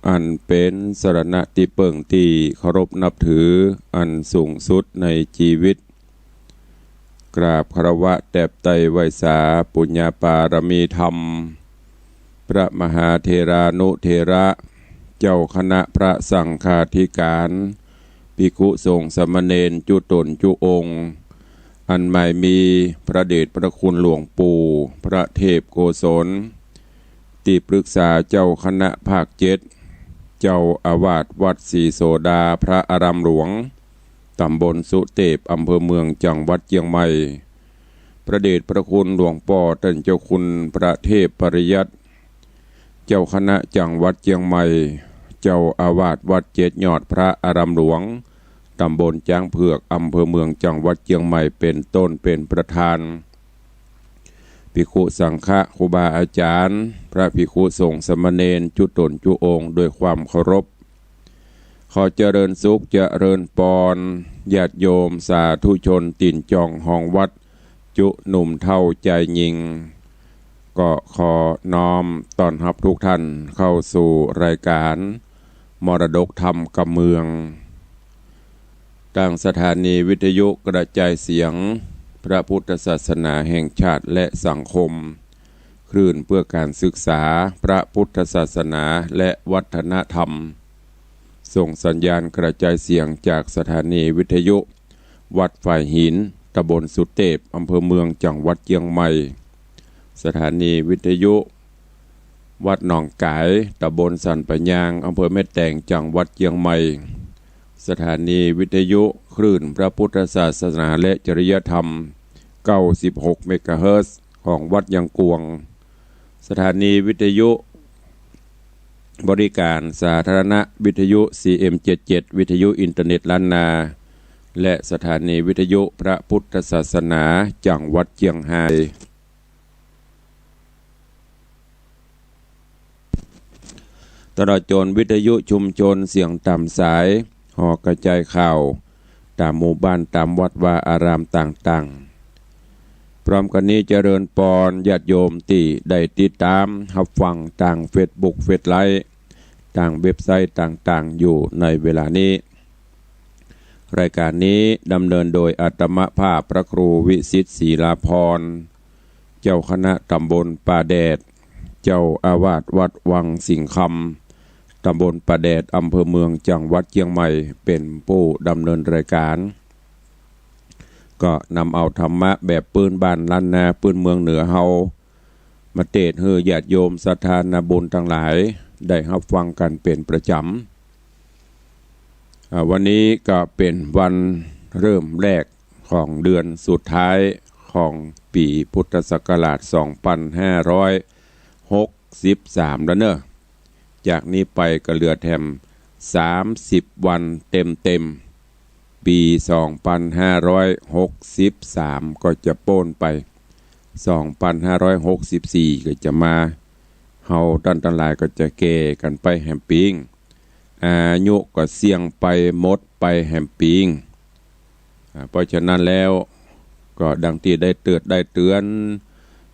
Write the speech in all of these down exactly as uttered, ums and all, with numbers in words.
อันเป๋นสรณะตี้เปิ้งตี้เคารพนับถืออันสูงสุดในจีวิต กราบคารวะแตบไตรไหว้สาปุญญาปารมีธรรม พระมหาเถรานุเถระ เจ้าคณะพระสังฆาธิการ ภิกขุสงฆ์สามเณรจุ๊ต๋นจุ๊องค์ อันหมายมีพระเดชพระคุณหลวงปู่พระเทพโกศล ตี้ปรึกษาเจ้าคณะภาคเจ็ด เจ้าอาวาสวัดศรีโสดาพระอารามหลวง ต๋ำบลสุเตพ อำเภอเมือง จังหวัดเจียงใหม่ พระเดชพระคุณหลวงป้อต้านเจ้าคุณพระเทพปริยัติ เจ้าคณะจังหวัดเจียงใหม่ เจ้าอาวาสวัดเจ็ดยอดพระอารามหลวง ต๋ำบลจ๊างเผือก อำเภอเมือง จังหวัดเจียงใหม่ เป๋นต้นเป๋นประธาน ภิกขุสังฆะครูบาอาจ๋ารย์ พระภิกขุสงฆ์สามเณรจุ๊ต๋นจุ๊องค์ ด้วยความเคารพ ขอเจริญสุขเจริญปอน ญาติโยมสาธุชนตี๋นจองฮองวัด จุ๊หนุ่มเฒ่าจายญิง ก็ขอน้อมต้อนฮับทุกท่านเข้าสู่รายการมรดกธรรมกำเมือง ตางสถานีวิทยุกระจายเสียงพระพุทธศาสนาแห่งชาติและสังคม คลื่นเพื่อการศึกษาพระพุทธศาสนาและวัฒนธรรม ส่งสัญญาณกระจายเสียงจากสถานีวิทยุวัดฝายหิน ต๋ำบลสุเตพ อำเภอเมือง จังหวัดเจียงใหม่ สถานีวิทยุวัดหนองก๋าย ต๋ำบลสันป่ายาง อำเภอแม่แตง จังหวัดเจียงใหม่ สถานีวิทยุคลื่นพระพุทธศาสนาและจริยธรรม เก้าสิบหกเมกะเฮิรตซ์ ของวัดยางกวง สถานีวิทยุบริการสาธารณะวิทยุ ซีเอ็มเจ็ดเจ็ด วิทยุอินเทอร์เน็ตล้านนา และสถานีวิทยุพระพุทธศาสนาจังหวัดเจียงฮาย ตลอดจ๋นวิทยุชุมชนเสียงต๋ามสาย หอกระจายข่าว ต๋ามหมู่บ้านต๋ามวัดวาอารามต่างๆ พร้อมกั๋นนี้เจริญปอนญาติโยมตี้ได้ติดต๋ามฮับฟังตางเฟซบุ๊ก เฟซไลฟ์ ตางเว็บไซต์ต่างๆ อยู่ในเวลานี้ รายการนี้ดำเนินโดยอาตมาภาพพระครูวิสิทธิ์ ศรีลาภรณ์ เจ้าคณะต๋ำบลป่าแดด เจ้าอาวาสวัดวังสิงห์คำ ต๋ำบลป่าแดด อำเภอเมือง จังหวัดเจียงใหม่ เป๋นผู้ดำเนินรายการ ก็นำเอาธรรมะแบบปื้นบ้านล้านนา ปื้นเมืองเหนือเฮา มาเตศน์หื้อญาติโยมศรัทธานาบุญตังหลายได้ฮับฟังกั๋นเป๋นประจ๋ำ อ่า วันนี้ก็เป๋นวันเริ่มแรกของเดือนสุดท้ายของปี๋พุทธศักราช สองปันห้าร้อยหกสิบสาม แล้วเนาะ จากนี้ไปก็เหลือแถมสามสิบวันเต็มๆ ปี๋สองปันห้าร้อยหกสิบสามก็จะป๊นไป สองปันห้าร้อยหกสิบสี่ก็จะมา เฮาต้านตังหลายก็จะแก่กั๋นไปแหมปี๋ อายุก็เสี้ยงไปหมดไปแหมปี๋ อ่า เพราะฉะนั้นแล้ว ก็ดังตี้ได้เติดได้เตื๋อน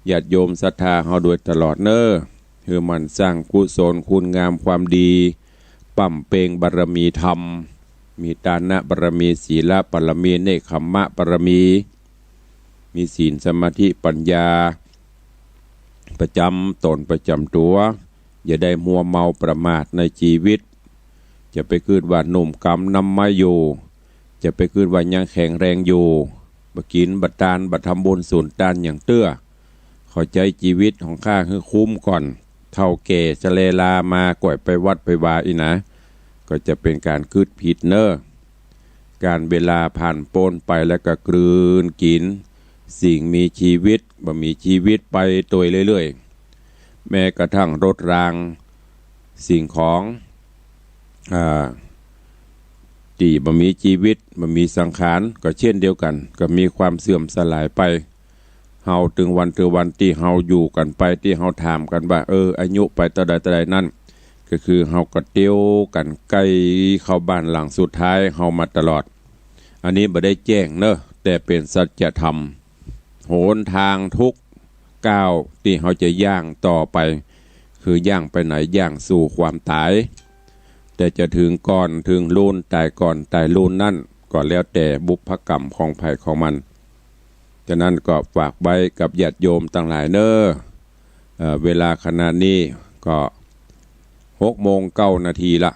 ญาติโยมศรัทธาเฮาโดยตลอดเน่อ หื้อหมั่นสร้างกุศลคุณงามความดี บำเพ็ญบารมีธรรม มีตานะบารมี ศีลบารมี เนกขัมมะบารมี มีศีลสมาธิปัญญา ประจ๋ำต๋นประจ๋ำตั๋ว อย่าได้มัวเมาประมาทในจีวิต จะไปกึ๊ดว่าหนุ่มกำนำไม้อยู่ จะไปกึ๊ดว่ายังแข็งแรงอยู่ บ่กิ๋นบ่ตานบ่ทำบุญสุนตานหยังเตื้อ ขอใจ๊จีวิตของข้าหื้อคุ้มก่อน เฒ่าแก่ชะเลลามาก่อยไปวัดไปวาอี้นะ ก็จะเป๋นก๋านกึ๊ดผิดเน่อ ก๋านเวลาผ่านป๊นไปแล้วก็กลืนกิ๋นสิ่งมีจีวิต บ่มีจีวิตไปโตยเรื่อยๆ แม้กระทั่งรถรางสิ่งของ อ่า ตี้บ่มีจีวิต บ่มีสังขาร ก็เช่นเดียวกั๋น ก็มีความเสื่อมสลายไป เฮาเถิงวันเถิงวันตี้เฮาอยู่กั๋นไป ตี้เฮาถามกั๋นว่า เออ อายุไปเต้าใดเต้าใดนั้น ก็คือเฮาก็เตียวกั๋นใก้เข้าบ้านหลังสุดท้ายเฮามาตลอด อันนี้บ่ได้แจ้งเน่อ แต่เป๋นสัจธรรม หนตางทุกก้าวตี้เฮาจะย่างต่อไป คือย่างไปไหน ย่างสู่ความต๋าย แต่จะเถิงก่อนเถิงลูน ต๋ายก่อนต๋ายลูนนั้น ก็แล้วแต่บุพกรรมของใผของมัน ฉะนั้นก็ฝากไว้กับญาติโยมตังหลายเน่อ เอ่อ เวลาขณะนี้ก็หกโมงเก้านาทีละ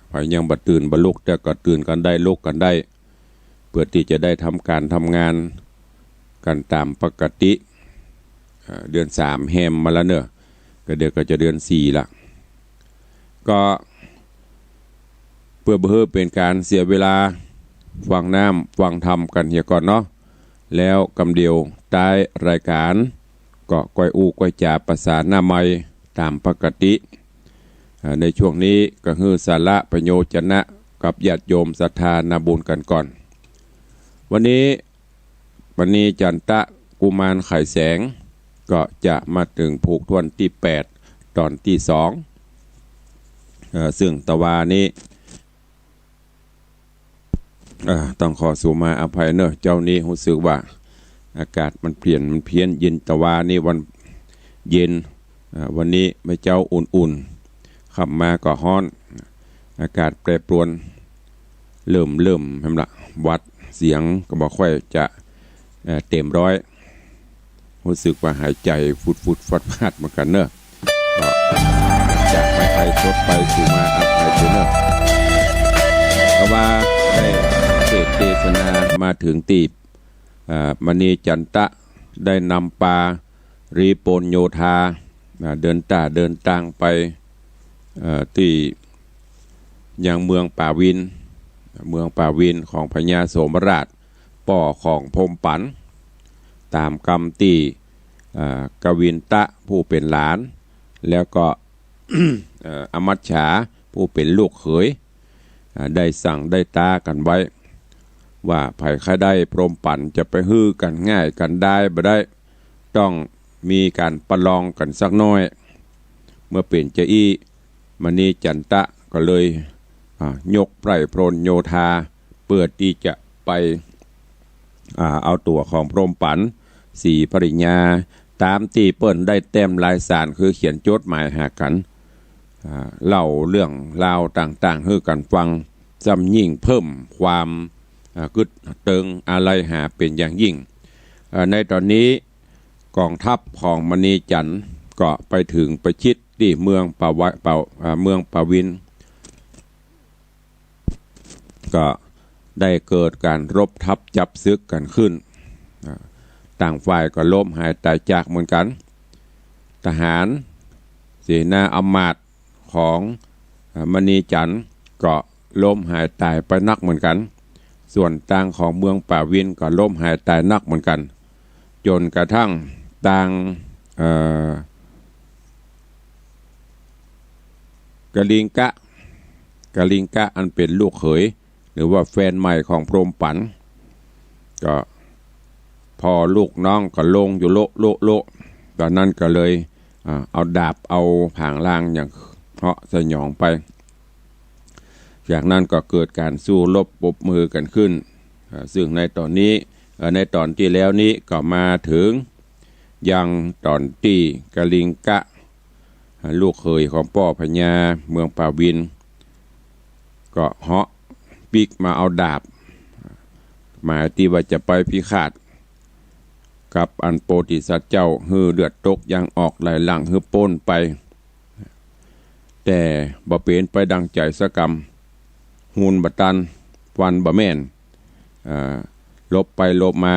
ใผยังบ่ตื่นบ่ลุก แต่ก็ตื่นกั๋นได้ ลุกกั๋นได้ เปื้อตี้จะได้ทำก๋านทำงานกั๋นต๋ามปกติ อ่า เดือนสามแฮมมาแล้วเน่อ ก็เดี๋ยวก็จะเดือนสี่ละ ก็เปื้อบ่หื้อเป๋นก๋านเสียเวลา ฟังน้ำฟังธรรมกั๋นเหียก่อนเนาะ แล้วกำเดียวต้ายรายก๋าน ก็ก้อยอู้ก้อยจ๋าประสาหน้าใหม่ต๋ามปกติ อ่า ในช่วงนี้ก็หื้อสาระประโยชน์จะนะกับญาติโยมศรัทธานาบุญกั๋นก่อน วันนี้ มณีจันตะกุมารไขแสง ก็จะมาเถิงผูกถ้วนตี้แปด ต๋อนตี้สอง เอ่อ ซึ่งตะวานี้ เอ่อ ต้องขอสุมาอภัยเน่อ เจ๊านี้ฮู้สึกว่าอากาศมันเปลี่ยน มันเพี้ยน เย็น ตะวานี้วันเย็น อ่า วันนี้เมื่อเจ๊าอุ่นๆ ค่ำมาก็ฮ้อน อากาศแปรปรวน เริ่ม เริ่มแฮมละ หวัด เสียงก็บ่ค่อยจะ เอ่อ เต๋มร้อย ฮู้สึกว่าหายใจ๋ฟุดๆ ฟัดๆ เหมือนกั๋นเน่อ ก็จากไปไปสดไปสุมาอภัยเน่อ เพราะว่าได้เทศน์เตสนามาเถิงตี้ อ่า มณีจันตะได้นำปาริโปญโยธา อ่า เดินต้าเดินตางไป เอ่อ ตี้ยังเมืองป่าวิน เมืองป่าวินของพญาโสมราช ป้อของพรหมปั๋น ต๋ามกำตี้ อ่า กวินตะผู้เป๋นหลาน แล้วก็ เอ่อ อมัจฉาผู้เป๋นลูกเขย อ่า ได้สั่งได้ต๋ากั๋นไว้ ว่าใผใค่ได้พรหมปั๋นจะไปหื้อกั๋นง่ายกั๋นดายบ่ได้ ต้องมีก๋านประลองกั๋นสักหน้อย เมื่อเป๋นจาอี้ มณีจันตะก็เลย อ่า ยกไพร่พรนโยธา เปื้อตี้จะไป อ่า เอาตั๋วของพรหมปั๋น สีภริญญา ต๋ามตี้เปิ้นได้แต้มลายสาร คือเขียนจดหมายหากั๋น อ่า เล่าเรื่องราวต่างๆ หื้อกั๋นฟัง ซ้ำยิ่งเพิ่มความ อ่า กึ๊ดเติงอาลัยหาเป๋นอย่างยิ่ง อ่า ในต๋อนนี้กองทัพของมณีจันทร์ก็ไปเถิงประชิดตี้เมืองป่าวิ ป่า อ่า เมืองป่าวิน ก็ได้เกิดก๋านรบทัพจับศึกกั๋นขึ้น อ่า ต่างฝ่ายก็ล้มหายต๋ายจากเหมือนกั๋น ทหารเสนาอำมาตย์ของ อ่า มณีจันทร์ก็ล้มหายต๋ายไปนักเหมือนกั๋น ส่วนตางของเมืองป่าวินก็ล้มหายต๋ายนักเหมือนกั๋น จ๋นกระทั่งตาง เอ่อ กลิงกะ กลิงกะอันเป๋นลูกเขย หรือว่าแฟนใหม่ของพรหมปั๋น ก็พ่อลูกน้องก็ลงอยู่โละโละโละ ต๋อนนั้นก็เลย อ่า เอาดาบเอาผางลางอย่างเหาะสยองไป จากนั้นก็เกิดก๋านสู้รบปรบมือกั๋นขึ้น อ่า ซึ่งในต๋อนนี้ เอ่อ ในต๋อนตี้แล้วนี้ก็มาเถิงยังต๋อนตี้กลิงกะ อ่า ลูกเขยของป้อพญาเมืองป่าวิน ก็เหาะปิ๊กมาเอาดาบ หมายตี้ว่าจะไปพิฆาตกับอันโพธิสัตว์เจ้า หื้อเลือดตกยางออกไหลหลั่ง หื้อป๊นไป แต่บ่เป๋นไปดังใจ๋สักกำ ฮูนบ่ตัน ฟันบ่แม่น อ่า ลบไปลบมา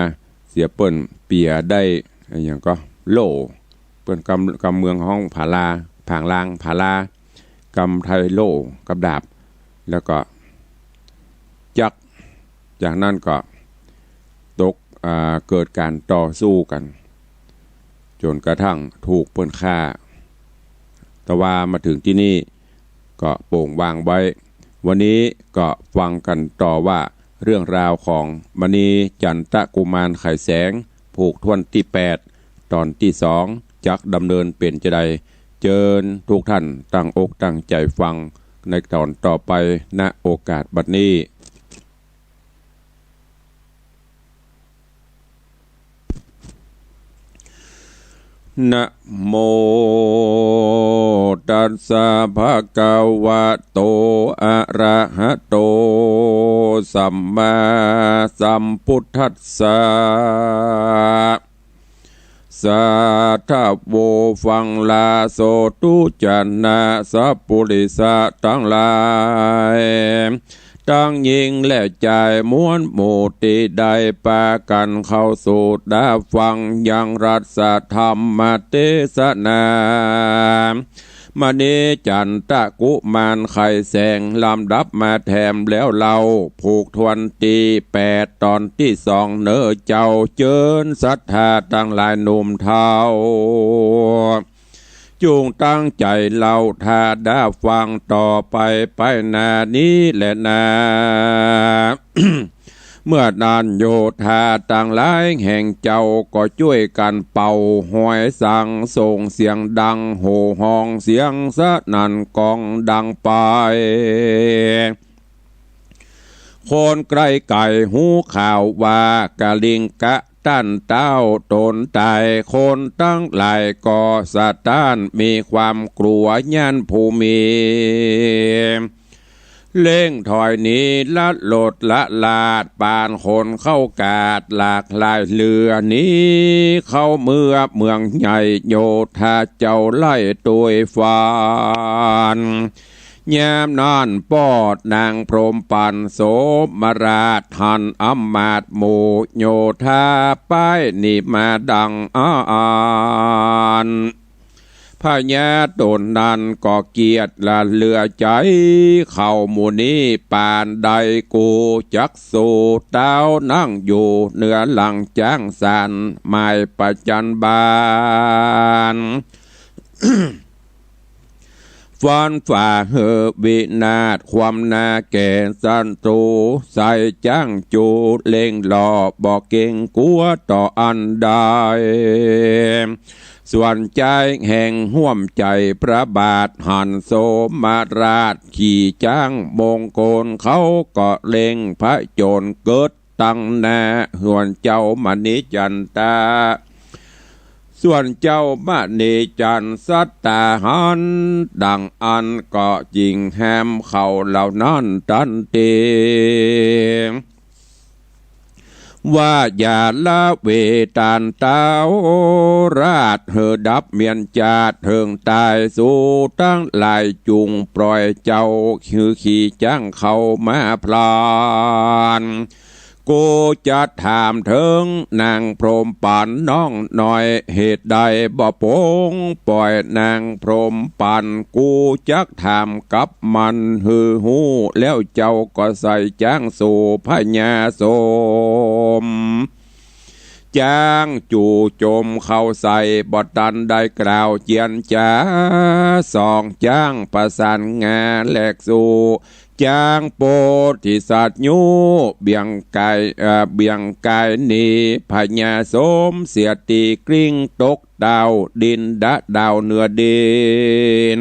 เสียเปิ้นเปียได้อะหยังก็โล่ เปิ้นกำ กำเมืองฮ้องผาลา ผางลาง ผาลา กำไทโล่กับดาบ แล้วก็จัก จากนั้นก็ตก อ่า เกิดก๋านต่อสู้กั๋น จ๋นกระทั่งถูกเปิ้นฆ่า แต่ว่ามาเถิงตี้นี่ก็โป่งวางไว้ วันนี้ก็ฟังกั๋นต่อว่าเรื่องราวของมณีจันตะกุมารไขแสง ผูกถ้วนตี้แปด ต๋อนตี้สอง จักดำเนินเป๋นจาใด เจิญทุกท่านตั้งอกตั้งใจ๋ฟังในต๋อนต่อไป ณ โอกาสบัดนี้ ม นะโมตัสสะ ภะคะวะโต อะระหะโต สัมมาสัมพุทธัสสะ สาธะโว ฟังลาโสตุ จะนะ สัปปุริสะตังหลาย ตังญิงและจายมวลหมู่ตี้ได้ปากั๋นเข้าสู่ตาฟังยังรัตถธรรมเตสนา มณีจันตะกุมารไขแสงลำดับมาแถมแล้วเล่า ผูกถ้วนตี้แปดต๋อนตี้สองเน่อเจ้า เจิญศรัทธาตังหลายหนุ่มเฒ่า จุ่งตั้งใจ๋เล่าถ้าดาฟังต่อไปไปหน้านี้แลนา เมื่อนั้นโยธาตังหลายแห่งเจ้าก็จ้วยกั๋นเป่าหอยสัง ส่งเสียงดังโห่ฮ้อง เสียงสนั่นก้องดังไป คนใก้ไก๋ฮู้ข่าวว่ากลิงกะต้านเต๊าต๋นต๋าย คนตังหลายก็สะต้านมีความกลัวย้านผู้มี เร่งถอยหนีละหลดละหลาด ปานคนเข้ากาดหลากหลายเฮือ หนีเข้าเมือเมืองใหญ่ โยธาเจ้าไล่ตวยฟัน ยามนั้นปอดนางพรหมปันโสมราชหันอำมาตย์หมู่โยธาไปหนีมาดังอั้น พญาต๋นนั้นก็เกลียดละเหลือใจ๋ เข้าหมู่นี้ปานใดกูจักสู้ เต๊านั่งอยู่เหนือหลังจ๊างสัน หมายประจันบาน ฟันฝ่าหื้อวินาศความนาแก่ศัตรู ใส่จ๊างจูเร่งหล่อบ่เกรงกั๋วต่ออันใด ส่วนจายแห่งฮ่วมใจ๋พระบาทหันโสมราชขี่จ๊างมงคล เขาก็เร่งผจญเกิดตังหน้า ส่วนเจ้ามณีจันตะ ส่วนเจ้ามณีจันทร์สัตตาหัน ดังอั้นก็จิ่งแหมเขาเหล่านั้นตันเต ว่าอย่าละเว้นต้านเต๊าราช หื้อดับเมียนจาติเถิงต๋าย สูตังหลายจุ่งปล่อยเจ้าหื้อขี่จ๊างเข้ามาพลัน กูจะถามเถิงนางพรหมปันน้องน้อย เหตุใดบ่ปลงปล่อยนางพรหมปัน กูจักถามกับมันหื้อฮู้ แล้วเจ้าก็ใส่จ๊างสู่พญาสม จ๊างจู่โจมเข้าใส่ บ่ตันได้กล่าวเจียรจ๋า สองจ๊างประสานงาแหลกสู้ จ๊างโพธิสัตว์ยู้เบี่ยงก๋าย เอ่อ เบี่ยงก๋ายหนี พญาสมเสียตี้กลิ้งตกเต้า ดิ้นดะดาวเหนือดิน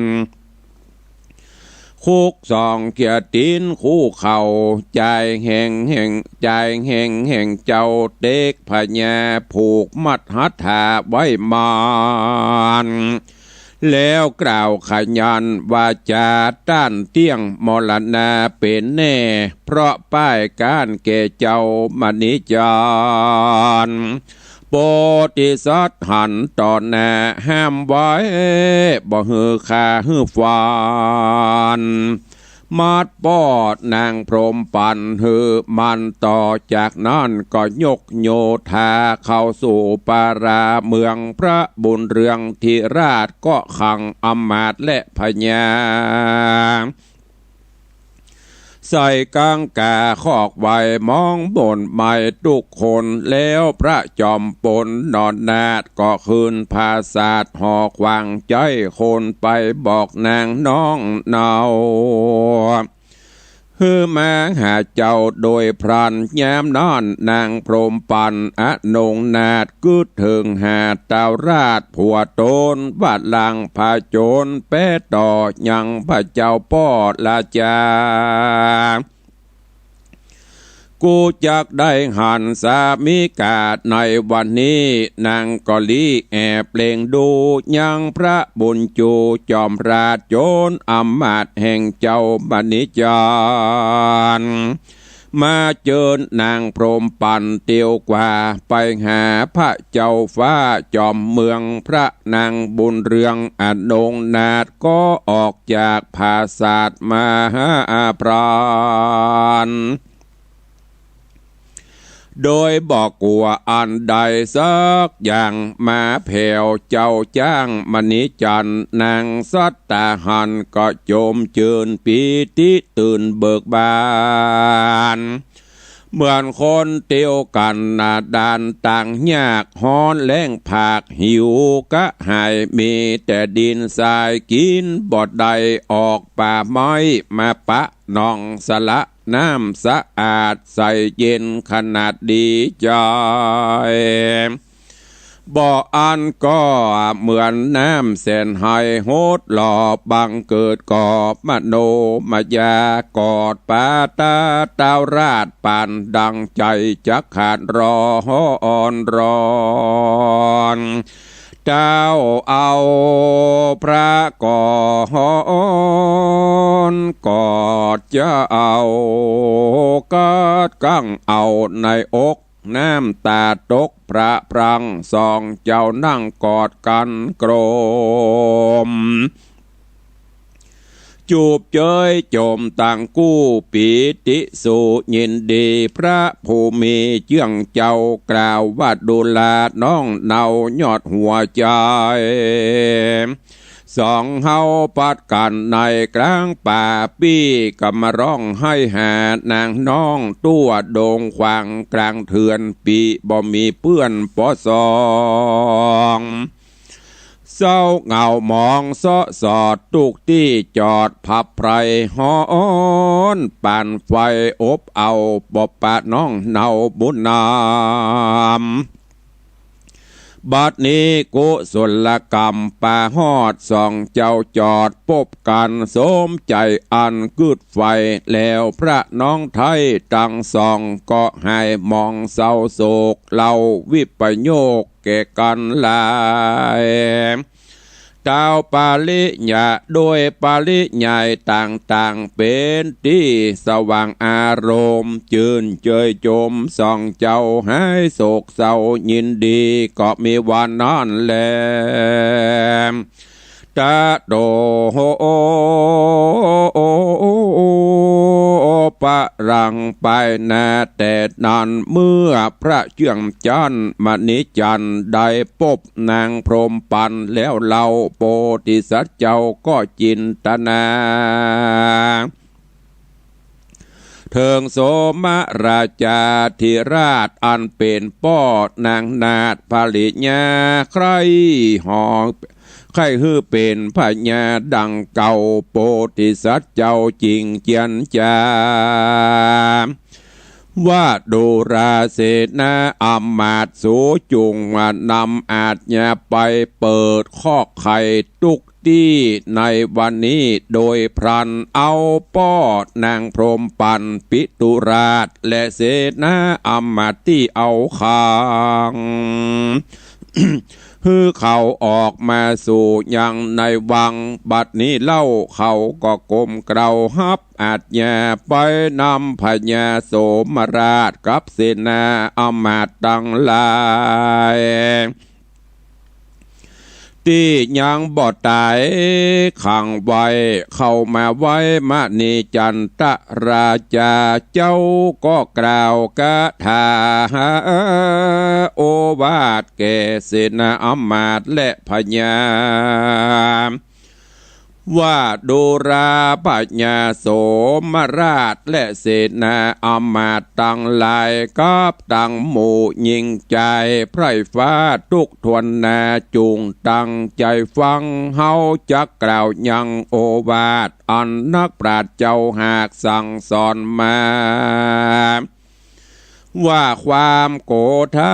คุกสองเขี้ยตี๋นคู่เข่า จายแห่งแห่ง จายแห่งแห่งเจ้าเต็กพญา ผูกมัดหัตถาไว้มัน แล้วกล่าวขยันวาจ๋าต้านเตี้ยงมรณาเป๋นแน่ เพราะป้ายก้านแก่เจ้ามณีจันทร์ โพธิสัตว์หันต่อหน้าห้ามไว้ บ่หื้อฆ่าหื้อฟัน มัดปอดนางพรหมปันหื้อมัน ต่อจากนั้นก็ยกโยธาเข้าสู่ปาราเมือง พระบุญเรืองธิราชก็ขังอำมาตย์และพญา ใส่กังก๋าคอกไว้มองบนไม้ทุกคน แล้วพระจอมพลนรนาถก็ขึ้นปราสาทหอขวางใจ๊คนไปบอกนางน้องเนา หื้อมาหาเจ้าโดยพลัน ยามนั้นนางพรหมปันอนงนาถกึ๊ดเถิงหาเต้าราชผัวต๋น ว่าลางผจญแป๊ต่อยังพระเจ้าป้อราจา กูจักได้หันสามิกาในวันนี้ นางก็ลี้แอบเล็งดูยังพระบุญจู๋จอมราชโจรอำมาตย์แห่งเจ้ามณีจันทร์ มาเจิญนางพรหมปัณฑ์เตียวกว่าไปหาพระเจ้าฟ้าจอมเมือง พระนางบุญเรืองอนงนาถก็ออกจากผาสาทมหาพราน โดยบ่กั๋วอันใดสักอย่าง มาแผ่วเจ้าจ้างมณีจันทร์ นางสัตตาหรก็จมจืนปีติตื่นเบิกบาน เหมือนคนเตียวกั๋นหน้าด้านตางยากฮ้อนแล้งผาก หิวกระหาย มีแต่ดินทรายกิ๋นบ่ได้ ออกป่าไม้มาปะหนองสระ น้ำสะอาดใสเย็นขนาดดีใจ๋ บ่ออั้นก็เหมือนน้ำแสนไฮ หดหล่อบังเกิดกอบมโนมยา กอดปาตาเต้าราชปานดังใจ๋จักขาดร้อนร้อน เต้าเอาพระกอด กอดเจ้า กัดกังเอาในอก น้ำต๋าตกพร่าพรัง สองเจ้านั่งกอดกั๋นโกรม จูบเจยจมตังกู้ ปีติสุยินดี พระผู้มีเจื้องเจ้ากล่าวว่า ดูราน้องเนาวยอดหัวใจ๋ สองเฮาปัดกั๋นในกลางป่า ปี้ก็มาร้องไห้หานางน้อง ตั้วโด่งขว้างกลางเถื่อน ปี้บ่มีเปื้อนปอสอง เศร้าเหงามองเซาะสอด ตุ๊กตี้จอดผับไพรฮ้อน ปานไฟอบเอา บ่ปะน้องเนาบุญนำ บัดนี้กุศลกรรมปาฮอด สองเจ้าจอดปบกั๋น สมใจ๋อันกึ๊ดใฝ่ แล้วพระน้องไท้ตังสอง ก็หายหมองเศร้าโศก เล่าวิปโยคแก่กั๋นหลาย เต้าปริยา โดยปริยายต่างๆ เป๋นตี้สว่างอารมณ์ จื้นเจยจม สองเจ้าหายโศกเศร้ายินดี ก็มีวันนั้นแล ตะโต ปะรัง ไปหน้าแต่นั้น เมื่อพระเจื้องจั๊นมณีจันทร์ได้ปบนางพรหมปัณฑ์แล้วเล่า โพธิสัตว์เจ้าก็จินตนา เถิงโสมราชาธิราชอันเป๋นป้อนางนาถภริยา ใค่หอ ใค่หื้อเป๋นพญาดังเก่า โพธิสัตว์เจ้าจึงเจียรจา ว่าดูราเสนาอำมาตย์ สูจุ่งว่านำอาชญาไปเปิดคอกไข่ตุ๊กตี้ในวันนี้ โดยพลันเอาป้อนางพรหมปัณฑ์ ปิตุราช และเสนาอำมาตย์ตี้เอาขัง หื้อเขาออกมาสู่ยังในวัง บัดนี้เล่าเขาก็ก้มเกล้าฮับอาชญา ไปนำพญาโสมราชกับเสนาอำมาตย์ตังหลาย ตี้ยังบ่ต๋ายขังไว้ เข้ามาไหว้มณีจันทราชา เจ้าก็กล่าวคาถาโอวาทแก่เสนาอำมาตย์และพญา ว่าดูราพญาโสมราชและเสนาอำมาตย์ตังหลาย กับตังหมู่ญิงจายไพร่ฟ้าทุกถ้วนหน้า จุ่งตั้งใจ๋ฟัง เฮาจักกล่าวยังโอวาท อันนักปราชญ์เจ้าหากสั่งสอนมา ว่าความโกธา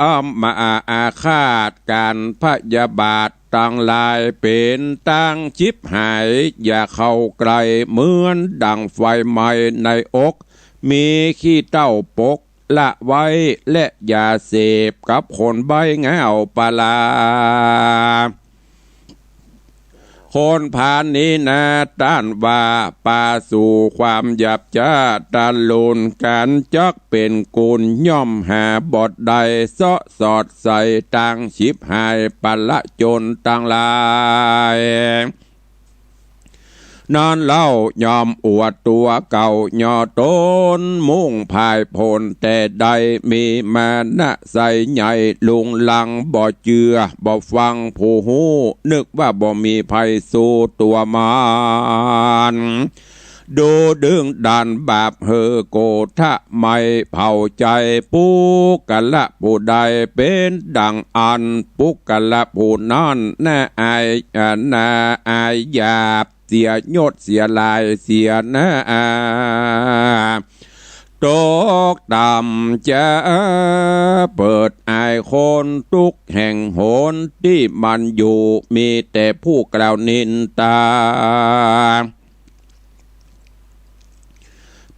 อำมาอาฆาต ก๋านพยาบาทตังหลาย เป๋นตางฉิบหาย อย่าเข้าใกล้ เหมือนดั่งไฟไหม้ในอก มีขี้เถ้าปกละไว้ และยาเสพกับคนใบ้เหง้าปลา คนพาลนี้นาต้านว่า ปาสู่ความหยาบจ๊าตารุณ ก๋านจักเป๋นกุณย่อมหาบ่ได้ เซาะสอดใส่ตางฉิบหาย ปละจนตังหลาย นั้นเล่าย่อมอวดตั๋วเก่า ย่อต๋นมุ่งผายผล แต่ใดมีมานะใสใหญ่ ลุงลังบ่เจื้อบ่ฟังผู้ฮู้ นึกว่าบ่มีใผสู้ตั๋วมัน ดูดึงดันบาปหื้อโกธะไม เผาใจ๋ปุคคละผู้ใด เป๋นดังอั้น ปุคคละผู้นั้นน่าอาย อ่า น่าอายหยาบ เสียยศเสียลายเสียหน้า ตกต่ำจะเปิดอายคน ตุ๊กแห่งหนตี้มันอยู่ มีแต่ผู้กล่าวนินตา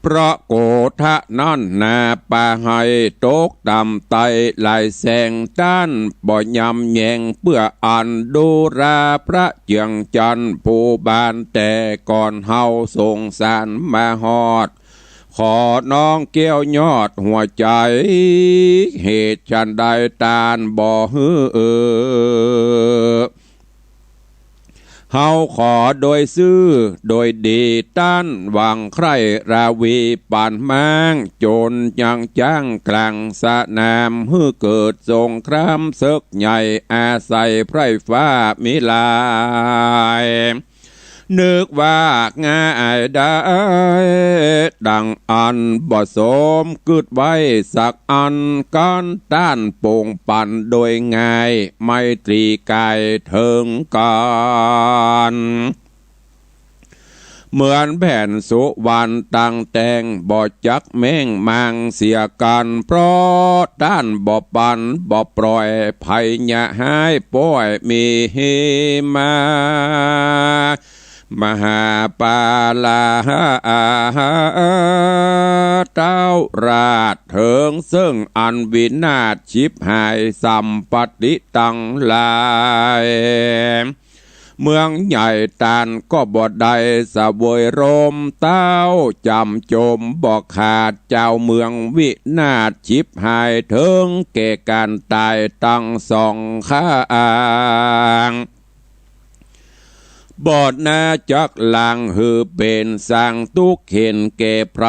เพราะโกธะนั้นนาปาไฮ ตกต่ำไตหลายแสง ต้านบ่ยำแยง เปื้ออั้นดูราพระเจืองจันทร์ผู้บาน แต่ก่อนเฮาสงสารมาฮอด ขอน้องแก้วยอดหัวใจ๋ เหตุฉันใดต้านบ่หื้อ เฮาขอโดยซื่อโดยดี ต้านหวังใคร่ราวีปานม้าง จนยังจ้างกลางสนาม หื้อเกิดสงครามเสิกใหญ่ อาศัยไพร่ฟ้ามิลาย นึกว่าง่ายได้ ดังอั้นบ่สมกึ๊ดไว้สักอัน กันต้านปงปันโดยง่าย ไมตรีกายเถิงกั๋น เหมือนแผ่นสุวรรณตั้งแต่ง บ่จักแม้งมางเสียกั๋น เพราะต้านบ่ปันบ่ปล่อย ภัยยะฮ้ายป้อยมีมา มหาปาลา เต้าราชเถิงเซิ่งอันวินาศฉิบหาย สัมปติตังหลาย เมืองใหญ่ต้านก็บ่ได้เสวยร่ม เต้าจ๋ำจ๋มบ่ขาด จาวเมืองวินาศฉิบหาย เถิงแก่ก๋านต๋ายตังสองข้าง บ่นาจักลางหื้อเป๋นสร้างตุ๊กข์เข็ญแก่ใผ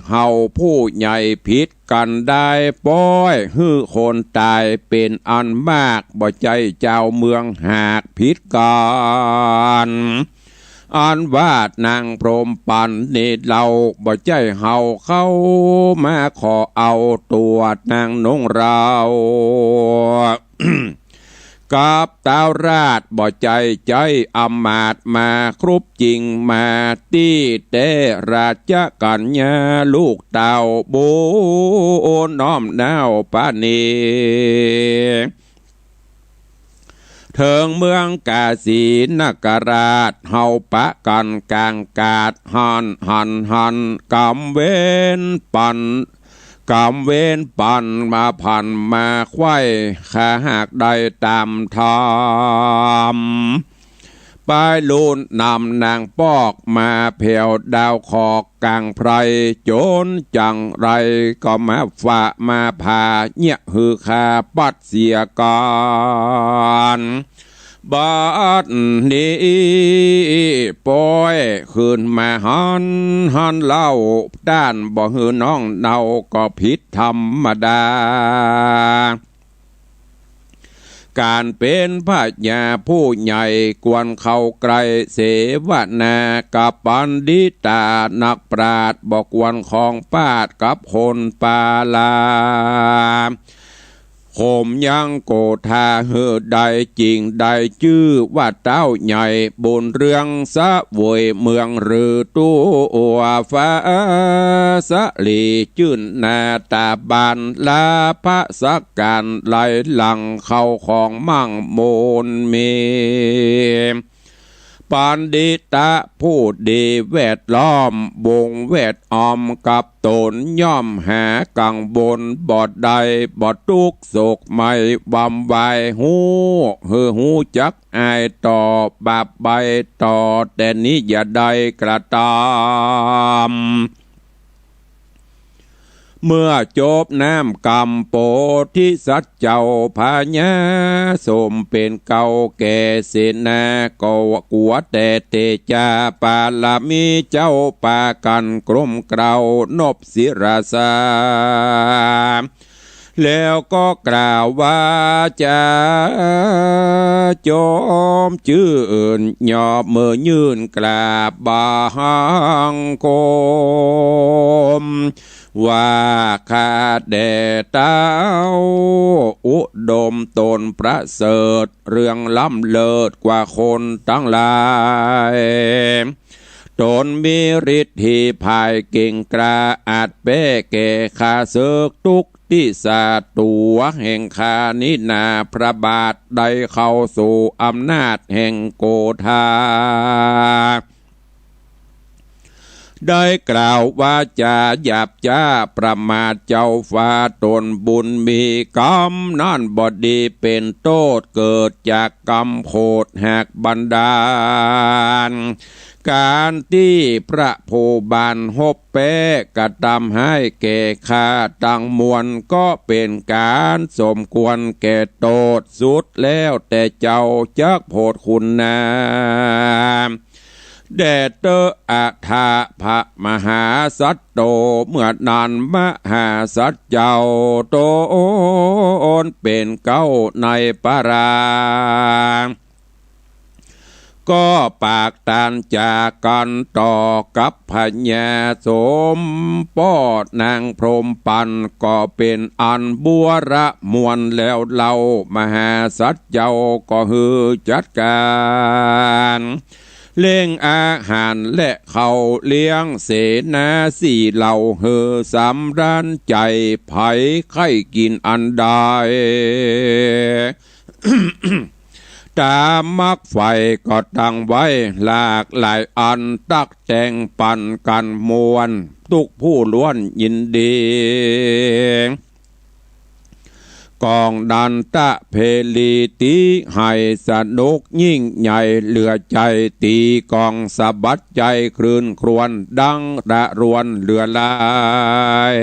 เฮาผู้ใหญ่ผิดกั๋นได้ ป้อยหื้อคนต๋ายเป๋นอันมาก บ่ใจ้จาวเมืองหากผิดกั๋น อันว่านางพรหมปันนี้เล่า บ่ใจ้เฮาเข้ามาขอเอาตั๋วนางนงเรา กับเต้าราชบ่ใจ้ใจ๊อำมาตย์มาครุบจิ่งมาตี้แต๊ ราชกัญญาลูกเต้า บูน้อมน้าวปราณี เถิงเมืองกาสีนคราช เฮาปะกั๋นก๋างกาด หัน หัน หัน ก๋ำเวนปัน ก๋ำเวนปันมาผันมาไขว้ ข้าหากได้ต๋ามธรรม ปายลูนนำนางปอกมาแผวดาวขอกก๋างไพร จ๋นจังไรก็มาฝะมาผ่า เยียะหื้อข้าปัดเสียก่อน บัดนี้ป้อยขึ้นมาหัน หันเล่า ต้านบ่หื้อน้องเนาก็ผิดธรรมดา ก๋านเป๋นพญาผู้ใหญ่ควรเข้าใกล้เสวนา กับปัณฑิตานักปราชญ์ บ่ควรของปาดกับคนปาลา ข่มยังโกธาหื้อได้ จิ่งได้จื้อว่าเต้าใหญ่ บุญเรืองเสวยเมืองฤดู อัวฟ้าสะหลีจื้นหน้าต๋าบาน ลาภะสักก๋านไหลหลั่ง เข้าของมั่งมูลมี ปัณฑิตะผู้ดีแวดล้อม วงแวดอ้อมกับต๋น ย่อมหากังวลบ่ได้ บ่ตุ๊กข์โศกไม่หวั่นไหว ฮู้ หื้อฮู้จักอายต่อ บาปใบ้ต่อ แต่นี้อย่าได้กระตำ เมื่อจบน้ำกำโพธิสัตว์เจ้าพญา สมเป๋นเกล้าแก่เสนา ก็กั๋วแต่เตจาปารมี เจ้าปากั๋นกรมเกล้านบศิรสา แล้วก็กล่าววาจา จอมจื้น ยกมือยื่นกราบบังคม ว่าข้าแต่เต้า อุดมต๋นประเสริฐ เรื่องล้ำเลิศกว่าคนตังหลาย ต๋นมีฤทธิภายเก่งกล้า อาจแป๊แก่ข้าศึกตุ๊ก ตี้ศัตรู๋แห่งข้านี้นา พระบาทได้เข้าสู่อำนาจแห่งโกธา ได้กล่าววาจาหยาบจ๊าประมาทเจ้าฟ้า ต๋นบุญมีกรรมนั้นบ่ดีเป๋นโต้ษ เกิดจากกรรมโขดหักบันดาล ก๋านตี้พระผู้บานฮบแป๊กระตำฮ้ายแก่ข้าตังมวล ก็เป๋นก๋านสมควรแก่โต้ษ สุดแล้วแต่เจ้าจักโผดคุณนา แด่เต๊อะ อัฏฐะพระมหาสัตว์โต เมื่อนั้นมหาสัตว์เจ้าต๋นเป๋นเกล้าในปารา ก็ปากตันจากั๋นต่อกับพญาสมป้อนางพรหมปัณฑ์ ก็เป๋นอันบัวระมวลแล้วเล่า มหาสัตว์เจ้าก็หื้อจัดก๋าน เล่งอาหารและข้าวเลี้ยงเสนาสี่เหล่า หื้อสำราญใจ๋ ใผใค่กิ๋นอันใด ต๋ามมักใฝ่ก็ตั้งไว้หลากหลายอัน ตั๊กแต่งปั๋นกั๋นมวล ตุ๊กผู้ล้วนยินดี ก๋องดันตะเพรีตี หื้อสนุกยิ่งใหญ่เหลือใจ๋ ตี๋ก๋องสะบัดใจ๋คลื่นครวญ ดังตะรวนเหลือหลาย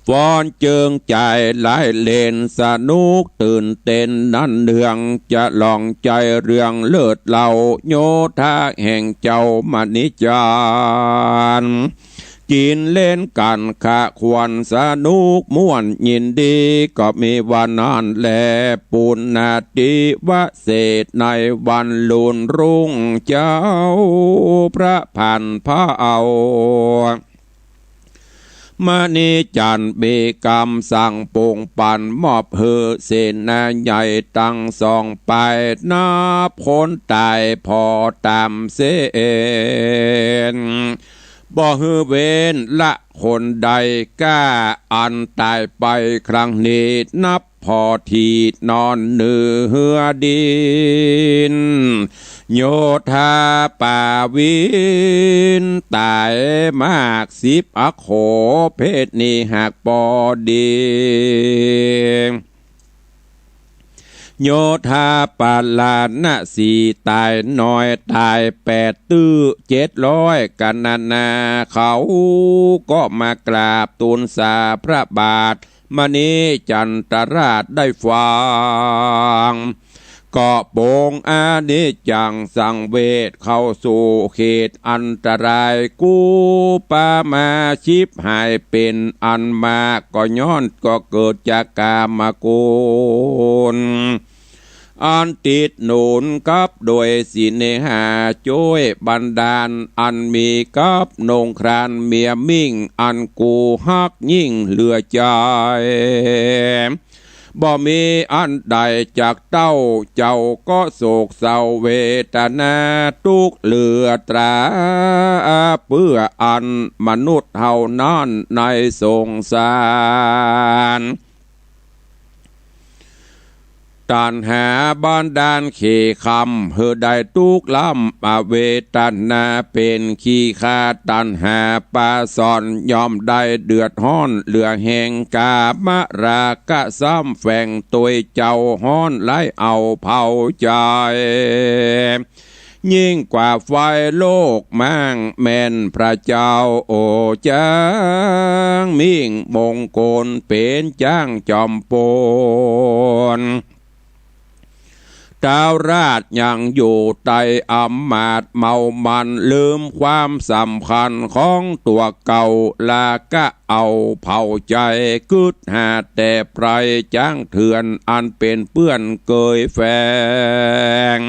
ฟ้อนเจิงใจ๋หลายเล่น สนุกตื่นเต้นนั้นเนือง จะลองใจ๋เรื่องเลิศเล่า โยธาแห่งเจ้ามณีจันทร์ กิ๋นเล่นกั๋นคะควรสนุกม่วนยินดี ก็มีว่านั้นแล ปุณณาทิเวสในวันลุนรุ่ง เจ้าพระผันเผา มณีจันทร์มีกำสั่งปงปัน มอบหื้อเสนาใหญ่ตังสองป่าย นับคนต๋ายผ่อต๋ามเส้น บ่หื้อเว้นละคนใด ก้าอันต๋ายไปครั้งนี้ นับผ่อตี้นอนเหนือดิน โยธาปาวินต๋ายมากสิบอโข เพศนี้หากปอดี โยธาปาราณสีต๋ายน้อย ต๋ายแปดตื้อเจ็ดร้อยกัณณา เขาก็มากราบตูลสาพระบาท มณีจันทราชได้ฟัง ก็ปงอนิจจังสังเวช เข้าสู่เขตอันตราย กู้ปามาฉิบหายเป๋นอันมาก ก็ย้อนก็เกิดจากกามกุล อันติดหนุนกับโดยเสน่หา จ้วยบันดาลอันมีกับนงครานเมียมิ่ง อันกูฮักยิ่งเหลือใจ๋ บ่มีอันใดจากเต้า เจ้าก็โศกเศร้าเวทนาตุ๊กข์เหลือตรา เปื้ออันมนุษย์เฮานั้นในสงสาร ตัณหาบันดาลขี้คร่ำ หื้อได้ตุ๊กข์ลำอเวทนา เป๋นขี้ข้าตัณหาปาสอน ย่อมได้เดือดฮ้อนเหลือแฮง กามราคะซ้ำแฝงตวยเจ้า ฮ้อนไล่เอาเผาใจ๋ ยิ่งกว่าไฟโลกมาง แม่นพระเจ้าโอจ๊าง มิ่งมงคลเป๋นจ๊างจอมปล้น ท้าวราชยังอยู่ใต้อำมาตย์เมามัน ลืมความสำคัญของตั๋วเก่า ราคะเอาเผาใจ๋ กึ๊ดหาแต่ไพร่จ๊างเถื่อน อันเป๋นเปื้อนเกยแฝง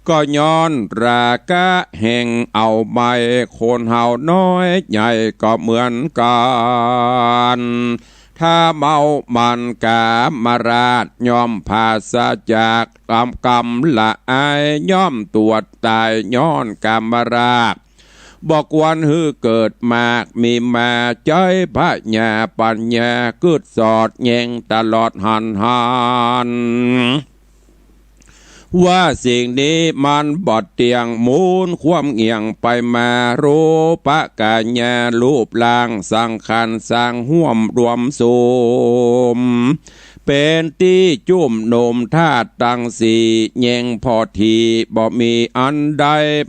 ก็ย้อนราคะแห่งเอาไหม้ คนเฮาน้อยใหญ่ก็เหมือนกั๋น ถ้าเมามันกามราช ย่อมปราศจากกรรม กรรมละอาย ย่อมตวยต๋ายย้อนกามราค บ่ควรหื้อเกิดมาก มีมาใจ๊ผญาปั๋ญญา กึ๊ดสอดแย้งตลอดหันหัน ว่าสิ่งนี้มันบ่เตี้ยง หมุนคว่ำเหงี่ยงไปมา รูปะก๋ายารูปร่าง สังขารสร้างฮ่วมรวมสุม เป๋นตี้จุ่มนุมธาตุตังสี่ แย้งผ่อถี่บ่มีอันใด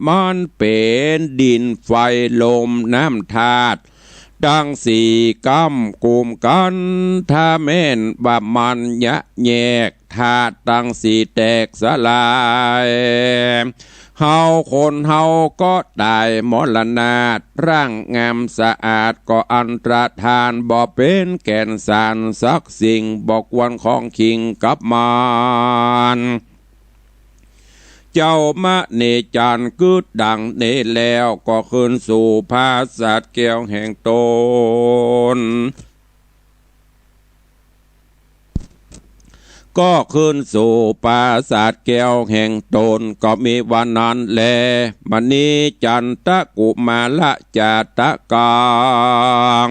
มันเป๋นดินไฟลมน้ำธาตุ ตังสี่ก้ำกุ่มกั๋น ถ้าแม่นว่ามันยะแยก ธาตุตังสี่แตกสลาย เฮาคนเฮาก็ต๋ายมรณาต ร่างงามสะอาดก็อันตรธาน บ่เป๋นแก่นสารสักสิ่ง บ่ควรคล้องคิงกับมัน เจ้ามณีจันทร์กึ๊ดดังนี้แล้ว ก็คืนสู่ผาสาทแก้วแห่งต๋น ก็คืนสู่ผาสาทแก้วแห่งต๋น ก็มีว่านั้นแล มณีจันทกุมารจาตกัง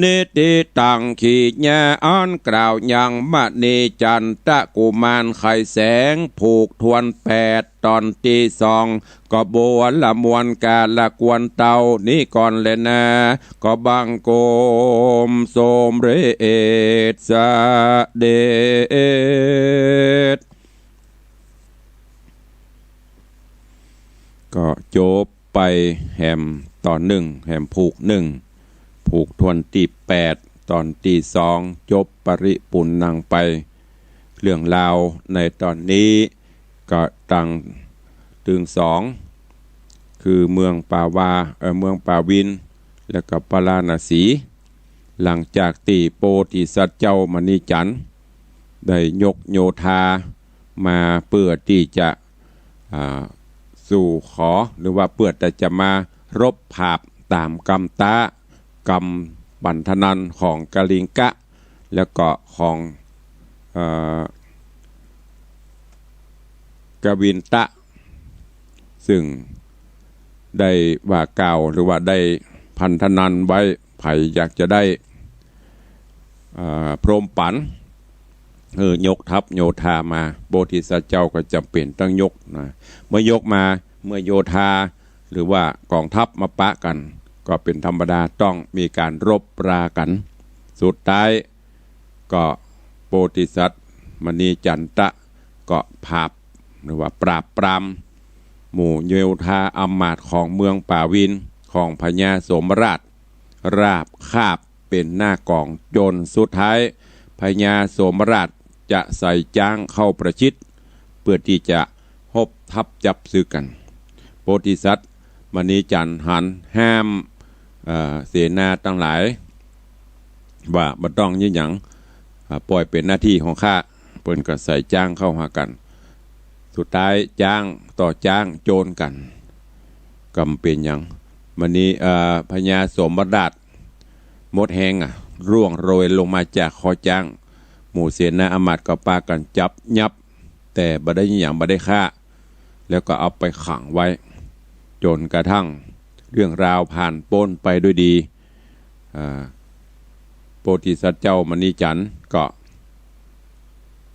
นิทธิตัง ขีญาอันกล่าวยังมณีจันทกุมารไขแสง ผูกถ้วนแปด ต๋อนตี้สอง ก็บัวละมวลกาละกวนเต้านี้ก่อนแลนา ก็บังคมสมเร็จเสด็จ ก็จบไปแหมต๋อนนึ่ง แหมผูกนึ่ง ผูกถ้วนตี้แปด ต๋อนตี้สอง จบปริปุณณังไป เรื่องราวในต๋อนนี้ก็ตังตึงสอง คือเมืองป่าวา เอ่อ เมืองป่าวิน แล้วก็ปาราณสี หลังจากตี้โพธิสัตว์เจ้ามณีจันทร์ได้ยกโยธามาเปื้อตี้จะ อ่า สู่ขอ หรือว่าเปื้อตี้จะมารบผาบต๋ามกำต๊า กำปันธนันของกลิงกะ แล้วก็ของ เอ่อ กวินทะ ซึ่งได้ว่ากล่าว หรือว่าได้พันธนันไว้ ใผอยากจะได้ อ่า พรหมปั๋น เออ ยกทัพโยธามา โพธิสัตว์เจ้าก็จ๋ำเป๋นต้องยกนะ เมื่อยกมา เมื่อโยธา หรือว่ากองทัพมาปะกั๋น ก็เป๋นธรรมดาต้องมีก๋านรบรากั๋น สุดท้ายก็โพธิสัตว์มณีจันทะก็ผาบ หรือว่าปราบปราม หมู่โยธาอำมาตย์ของเมืองป่าวิน ของพญาโสมราช ราบคาบเป๋นหน้ากอง จ๋นสุดท้ายพญาโสมราชจะใส่จ๊างเข้าประชิด เปื้อตี้จะฮบทัพจับศึกกั๋น โพธิสัตว์มณีจันทร์หันห้าม เอ่อ เสนาตังหลาย ว่าบ่ต้องเยียะหยัง อ่า ป่อยเป๋นหน้าตี้ของข้า เปิ้นก็ใส่จ๊างเข้าหากั๋น สุดท้ายจ๊างต่อจ๊างจ๋นกั๋น ก็บ่เป๋นหยัง มณี เอ่อ พญาโสมราชหมดแฮงอะ ร่วงโรยลงมาจากคอจ๊าง หมู่เสนาอำมาตย์ก็ปากั๋นจับยับ แต่บ่ได้หยัง บ่ได้ฆ่า แล้วก็เอาไปขังไว้ จ๋นกระทั่งเรื่องราวผ่านป๊นไปด้วยดี อ่า โพธิสัตว์เจ้ามณีจันทร์ก็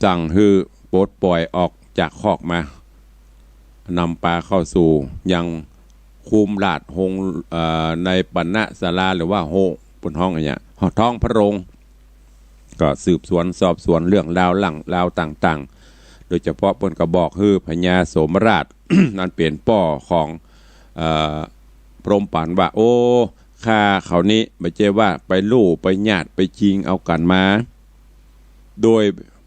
สั่งหื้อ ปลดปล่อยออกจากคอกมา นำปาเข้าสู่ยังคุ้มลาดโฮง เอ่อ ในปณศาลา หรือว่าโฮง เปิ้นฮ้องอะหยัง ท้องพระโรง ก็สืบสวนสอบสวนเรื่องราวหลังราวต่างๆ โดยเฉพาะเปิ้นก็บอกหื้อพญาโสมราช อันเป๋นป้อของ เอ่อ พรหมปันว่า โอ้ ข้าเขานี้บ่ใจ้ว่าไปลู่ไปหยาดไปจิงเอากั๋นมา โดย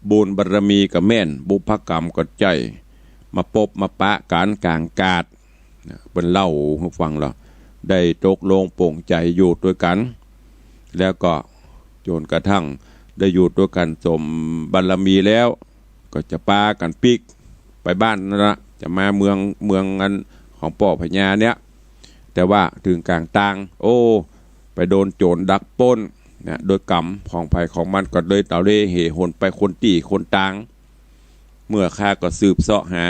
บุญบารมีก็แม่น บุพกรรมก็ใจ้ มาปบมาปะกั๋นก๋างกาด นะ เปิ้นเล่าหื้อฟังแล้ว ได้ตกลงปลงใจ๋อยู่ตวยกั๋น แล้วก็จ๋นกระทั่งได้อยู่ตวยกั๋นสมบารมีแล้ว ก็จะปากั๋นปิ๊กไปบ้านนั่นละ จะมาเมือง เมืองอันของป้อพญาเนี่ย แต่ว่าเถิงก๋างตาง โอ้ ไปโดนโจ๋รดักปล้นนะ โดยกรรมของใผของมัน ก็เลยเตาะเลเหหนไปคนตี้คนตาง เมื่อข้าก็สืบเซาะหา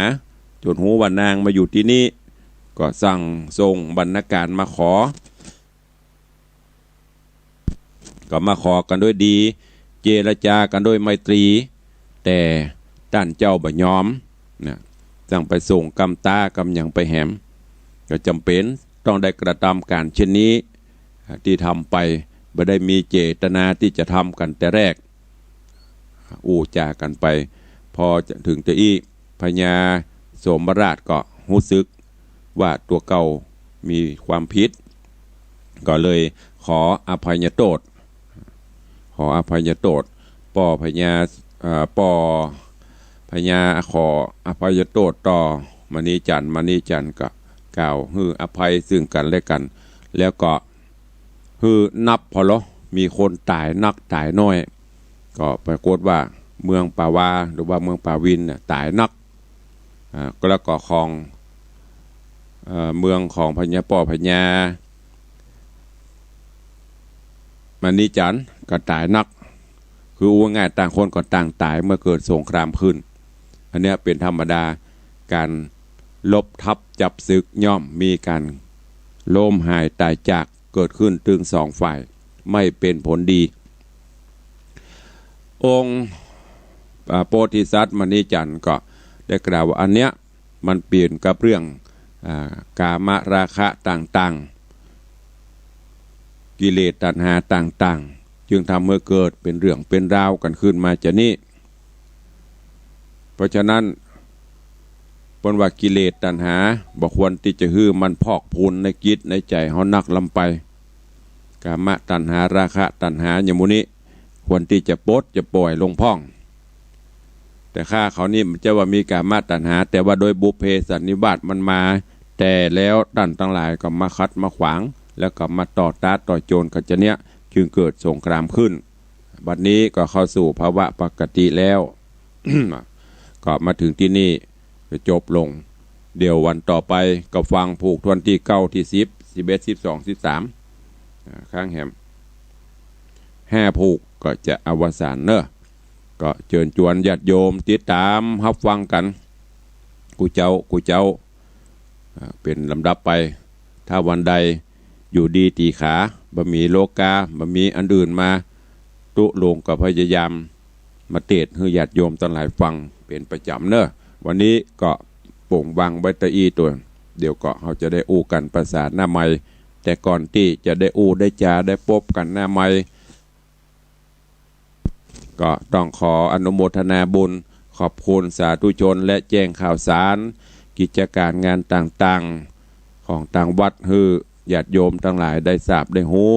จ๋นฮู้ว่านางมาอยู่ตี้นี่ ก็สั่งส่งบรรณาการมาขอ ก็มาขอกั๋นด้วยดี เจรจากั๋นด้วยไมตรี แต่ต้านเจ้าบ่ยอมนะ สั่งไปส่งกำต๋ากำหยังไปแหม ก็จ๋ำเป๋นต้องได้กระทำก๋านเช่นนี้ ตี้ทำไปบ่ได้มีเจตนาตี้จะทำกั๋นแต่แรก อู้จ๋ากั๋นไป พอจะเถิงจะอี้ พญาโสมราชก็ฮู้สึกว่าตั๋วเก่ามีความผิด ก็เลยขออภัยโต้ษ ขออภัยโต้ษ ป้อพญา เอ่อ ป้อพญาขออภัยโต้ษต่อมณีจันทร์ มณีจันทร์ก็กล่าวหื้ออภัยซึ่งกั๋นและกั๋น แล้วก็ หื้อนับผ่อลอ มีคนต๋ายนักต๋ายน้อย ก็ปรากฏว่าเมืองป่าวา หรือว่าเมืองป่าวินน่ะต๋ายนัก อ่า ก็แล้วก็ของ เอ่อ เมืองของพญาป้อพญา มณีจันทร์ก็ต๋ายนัก คืออู้ง่ายต่างคนก็ต่างต๋ายเมื่อเกิดสงครามขึ้น อันเนี้ยเป๋นธรรมดา ก๋านรบทัพจับศึกย่อมมีก๋านล้มหายต๋ายจาก เกิดขึ้นตึงสองฝ่าย ไม่เป็นผลดี องค์ อ่า โพธิสัตว์มณีจันทร์ก็ได้กล่าวว่า อันเนี้ยมันเป๋นกับเรื่อง อ่า กามราคะต่างๆ กิเลสตัณหาต่างๆ จึงทำให้เกิดเป๋นเรื่องเป๋นราวกั๋นขึ้นมาจานี้ เพราะฉะนั้น เปิ้นว่ากิเลสตัณหาบ่ควรตี้จะหื้อมันพอกพูนในจิตในใจ๋เฮานักล้ำไป กามตัณหา ราคะตัณหา อย่างหมู่นี้ ควรตี้จะปลดจะปล่อยลงพ่อง แต่ข้าเขานี่บ่ใจ้ว่ามีกามตัณหา แต่ว่าโดยบุพเพสันนิวาสมันมาแต่แล้ว ต้านตังหลายก็มาขัดมาขวาง แล้วก็มาต่อต้านต่อโจรกั๋นจาเนี้ย จึงเกิดสงครามขึ้น บัดนี้ก็เข้าสู่ภาวะปกติแล้ว ก็มาเถิงตี้นี่ จะจบลง เดี๋ยววันต่อไปก็ฟังผูกถ้วนตี้เก้า ตี้สิบ สิบเอ็ด สิบสอง สิบสาม อ่า ค้างแหม ห้าผูกก็จะอวสานเนาะ ก็เจิญจวนญาติโยมติดต๋ามฮับฟังกั๋น กู้เจ๊า กู้เจ๊า อ่า เป๋นลำดับไป ถ้าวันใดอยู่ดีตี๋ขา บ่มีโรคา บ่มีอันอื่นมา ตุ๊ลุงก็พยายามมาเตสน์หื้อญาติโยมตังหลายฟังเป๋นประจ๋ำเนาะ วันนี้ก็โป่งวางไว้ตะอี้ตวย เดี๋ยวก็เฮาจะได้อู้กั๋นภาษาหน้าใหม่ แต่ก่อนตี้จะได้อู้ได้จ๋าได้ปบกั๋นหน้าใหม่ ก็ต้องขออนุโมทนาบุญ ขอบคุณสาธุชน และแจ้งข่าวสาร กิจก๋านงานต่างๆ ของตางวัด หื้อญาติโยมตังหลายได้ทราบได้ฮู้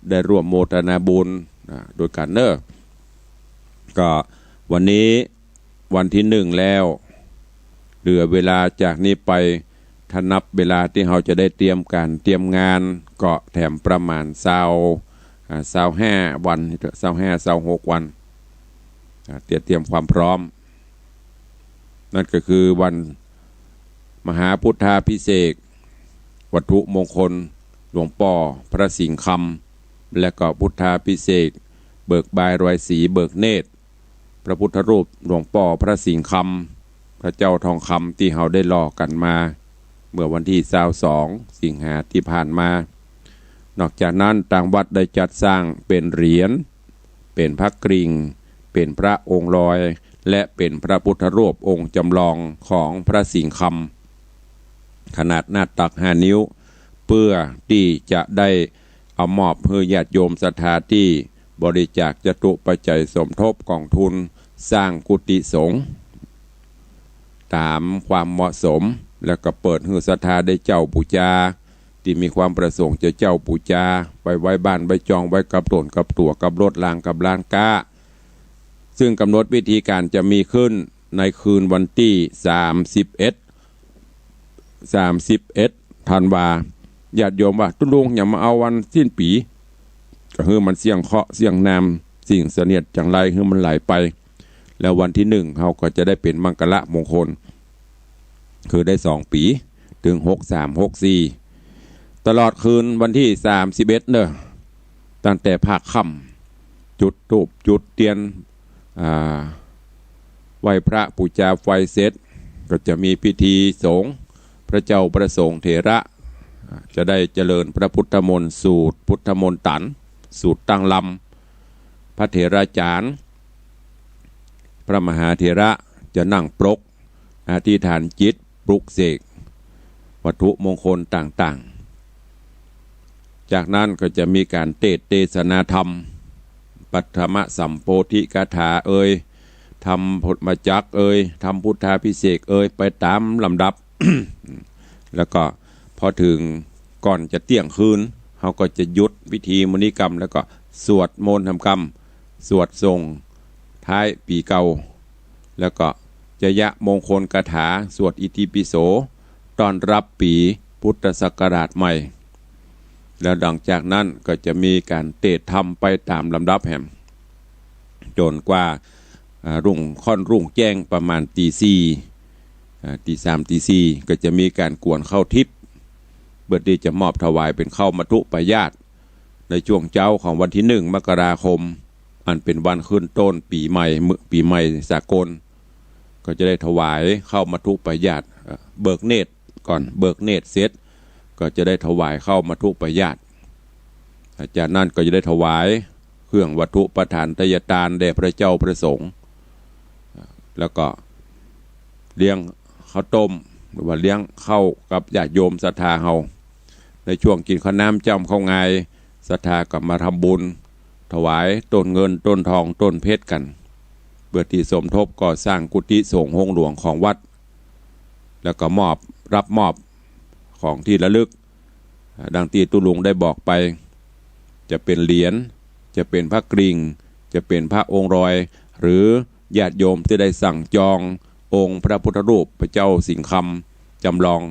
ได้ร่วมโมทนาบุญ อ่า โดยกั๋นเนาะ ก็วันนี้วันตี้หนึ่งแล้ว เหลือเวลาจากนี้ไป ถ้านับเวลาตี้เฮาจะได้เตรียมก๋านเตรียมงาน ก็แถมประมาณซาว อ่า ซาวห้าวัน ซาวห้า ซาวหกวัน อ่า เตรียม เตรียมความพร้อม นั่นก็คือวันมหาพุทธาภิเษก วัตถุมงคลหลวงป้อพระสิงห์คำ และก็พุทธาภิเษกเบิกบายรอยสีเบิกเนตร พระพุทธรูปหลวงป้อพระสิงห์คำ พระเจ้าทองคำ ตี้เฮาได้หล่อกั๋นมา เมื่อวันตี้ซาวสอง สิงหาตี้ผ่านมา นอกจากนั้นตางวัดได้จัดสร้างเป๋นเหรียญ เป๋นพระกริ่ง เป๋นพระองค์ลอย และเป๋นพระพุทธรูปองค์จำลองของพระสิงห์คำ ขนาดหน้าตักห้านิ้ว เปื้อตี้จะได้เอามอบหื้อญาติโยมศรัทธาตี้บริจาคจตุปัจจัยสมทบกองทุนสร้างกุฏิสงฆ์ ต๋ามความเหมาะสม แล้วก็เปิดหื้อศรัทธาได้เจ้าบู๋จา ตี้มีความประสงค์จะเจ้าบู๋จา ไปไว้บ้านไว้จอง ไว้กับต๋นกับตั๋ว กับรถราง กับร้านก๊า ซึ่งกำหนดวิธีก๋านจะมีขึ้นในคืนวันตี้สามสิบเอ็ด สามสิบเอ็ดธันวา ญาติโยมว่า ตุ๊ลุง อย่ามาเอาวันสิ้นปี๋ ก็หื้อมันเสี้ยงเคราะห์เสี้ยงนาม สิ่งเสนียดจังไรหื้อมันไหลไป แล้ววันตี้หนึ่งเฮาก็จะได้เป๋นมังคละมงคล คือได้สองปี๋ เถิงหกสาม หกสี่ ตลอดคืนวันตี้สามสิบเอ็ดเน่อ ตั้งแต่พาค่ำ จุดธูปจุดเตียน อ่า ไหว้พระปู๋จาไฟเสร็จ ก็จะมีพิธีสงฆ์ พระเจ้าประสงค์เถระ จะได้เจริญพระพุทธมนต์ สูตรพุทธมนตัน สูตรตั้งลำ พระเถราจ๋ารย์ พระมหาเถระจะนั่งปรก อธิษฐานจิต ปลุกเสกวัตถุมงคลต่างๆ จากนั้นก็จะมีก๋านเตสน์เตสนาธรรม ปัทมสัมโพธิคาถาเอย ธรรมมจักรเอย ธรรมพุทธาภิเษกเอย ไปต๋ามลำดับ แล้วก็พอเถิงก่อนจะเตี้ยงคืน เฮาก็จะหยุดพิธีมณีกรรม แล้วก็สวดมนต์ทำกรรม สวดส่งท้ายปี๋เก่า แล้วก็ชยมงคลคาถา สวดอิติปิโส ต้อนรับปี๋พุทธศักราชใหม่ แล้วหลังจากนั้นก็จะมีก๋านเตสน์ธรรมไปต๋ามลำดับแหม จ๋นกว่า อ่า รุ่ง ค่อนรุ่งแจ้งประมาณตีสี่ อ่า ตีสาม ตีสี่ ก็จะมีก๋านกวนข้าวทิพย์ เปื้อตี้จะมอบถวายเป๋นข้าวมัทธุปายาตร ในช่วงเจ๊าของวันตี้หนึ่งมกราคม อันเป๋นวันขึ้นต้นปี๋ใหม่ มื้อปี๋ใหม่สากล ก็จะได้ถวายข้าวมัทธุปายาตร เอ่อ เบิกเนตรก่อน เบิกเนตรเสร็จ ก็จะได้ถวายข้าวมัทธุปายาตร จากนั้นก็จะได้ถวายเครื่องวัตถุปัฏฐานทายทานแด่พระเจ้าประสงค์ แล้วก็เลี้ยงข้าวต้ม หรือว่าเลี้ยงข้าวกับญาติโยมศรัทธาเฮา ในช่วงกิ๋นข้าวน้ำจ้ำข้าวงาย ศรัทธาก็มาทำบุญ ถวายต้นเงิน ต้นทอง ต้นเพชรกั๋น เปื้อตี้สมทบก่อสร้างกุฏิสงฆ์โฮงหลวงของวัด แล้วก็มอบ รับมอบของตี้ระลึก อ่า ดังตี้ตุ๊ลุงได้บอกไป จะเป๋นเหรียญ จะเป๋นพระกริ่ง จะเป๋นพระองค์รอย หรือญาติโยมตี้ได้สั่งจององค์พระพุทธรูปพระเจ้าสิงห์คำจำลอง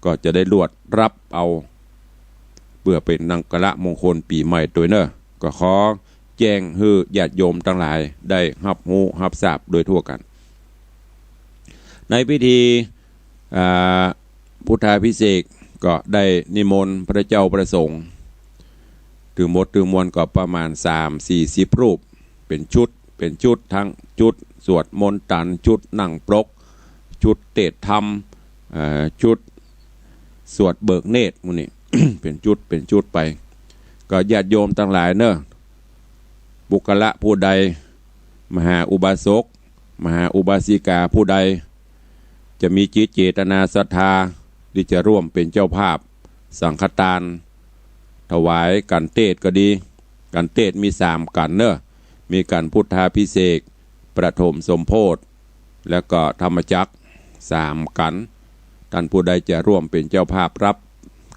ก็จะได้ลวดรับเอา เปื้อเป๋นมังคละมงคลปี๋ใหม่ตวยเน่อ ก็ขอแจ้งหื้อญาติโยมตังหลายได้ฮับฮู้ฮับทราบโดยทั่วกั๋น ในพิธี อ่า พุทธาภิเษกก็ได้นิมนต์พระเจ้าประสงค์ ตึงหมดตึงมวลก็ประมาณสามสี่สิบรูป เป๋นชุด เป๋นชุด ทั้งชุดสวดมนตัน ชุดนั่งปรก ชุดเตสน์ธรรม เอ่อ ชุดสวดเบิกเนตร หมู่นี้ เป๋นชุด เป๋นชุดไป ก็ญาติโยมตังหลายเน่อ บุคคละผู้ใด มหาอุบาสก มหาอุบาสิกาผู้ใด จะมีจิตเจตนาศรัทธาตี้จะร่วมเป๋นเจ้าภาพสังฆทาน ถวายก๋านเตสน์ก็ดี ก๋านเตสน์มีสามก๋านเน่อ มีก๋านพุทธาภิเษก ประถมสมโภชน์ แล้วก็ธรรมจักร สามก๋าน ต้านผู้ใดจะร่วมเป๋นเจ้าภาพฮับ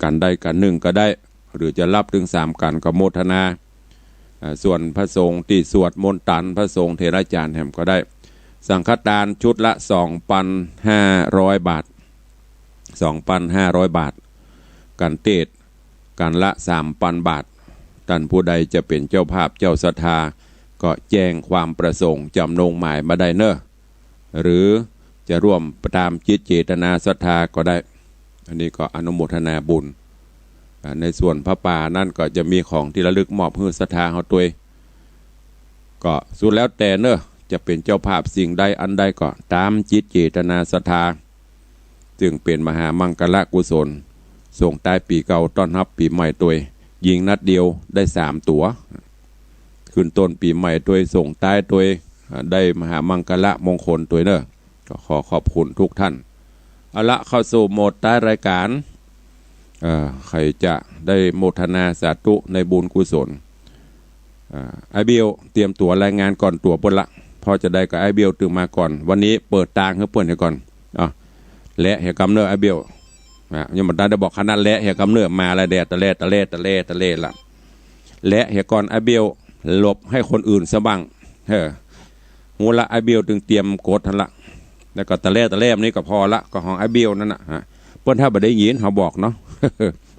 ก๋านใดก๋านนึ่งก็ได้ หรือจะฮับเถิงสามก๋านก็โมทนา อ่า ส่วนพระสงฆ์ตี้สวดมนตัน พระสงฆ์เถราจ๋ารย์แหมก็ได้ สังฆทานชุดละสองปันห้าร้อยบาท สองปันห้าร้อยบาท ก๋านเตสน์ก๋านละสามปันบาท ต้านผู้ใดจะเป๋นเจ้าภาพเจ้าศรัทธา ก็แจ้งความประสงค์จ๋ำนงหมายมาได้เน่อ หรือจะร่วมต๋ามจิตเจตนาศรัทธาก็ได้ อันนี้ก็อนุโมทนาบุญ อ่า ในส่วนผ้าป่านั้นก็จะมีของตี้ระลึกมอบหื้อศรัทธาเฮาตวย ก็สุดแล้วแต่เน่อ จะเป๋นเจ้าภาพสิ่งใดอันใดก็ต๋ามจิตเจตนาศรัทธา ซึ่งเป๋นมหามังคละกุศล ส่งต้ายปี๋เก่าต้อนฮับปี๋ใหม่ตวย ยิงนัดเดียวได้สามตั๋ว ขึ้นต้นปี๋ใหม่ตวย ส่งต้ายตวย อ่า ได้มหามังคละมงคลตวยเน่อ ก็ขอขอบคุณทุกท่าน เอาละ เข้าสู่โหมดท้ายรายการ เอ่อ ใครจะได้โมทนาสาธุในบุญกุศล อ่า ไอ้เบลเตรียมตั๋วรายงานก่อนตั๋วเปิ้นละ พอจะได้ก็ไอ้เบลตึงมาก่อน วันนี้เปิดตางหื้อเปิ้นเหียก่อน อ่ะ แหละเหียกำเน่อไอ้เบล อ่ะ ยังบ่ทันได้บอกขนาดแหละเหียกำเน่อ มาละแด่ ตะแล่ ตะแล่ ตะแล่ ตะแล่ละ แหละเหียก่อนไอ้เบล หลบหื้อคนอื่นซะบ้าง เออ ฮู้ละ ไอ้เบลตึงเตรียมกดหั้นละ แล้วก็ตะแล่ ตะแล่ นี่ก็พอละ ก็ของไอ้เบลนั่นน่ะ ฮะ เปิ้นถ้าบ่ได้ยิน เฮาบอกเนาะ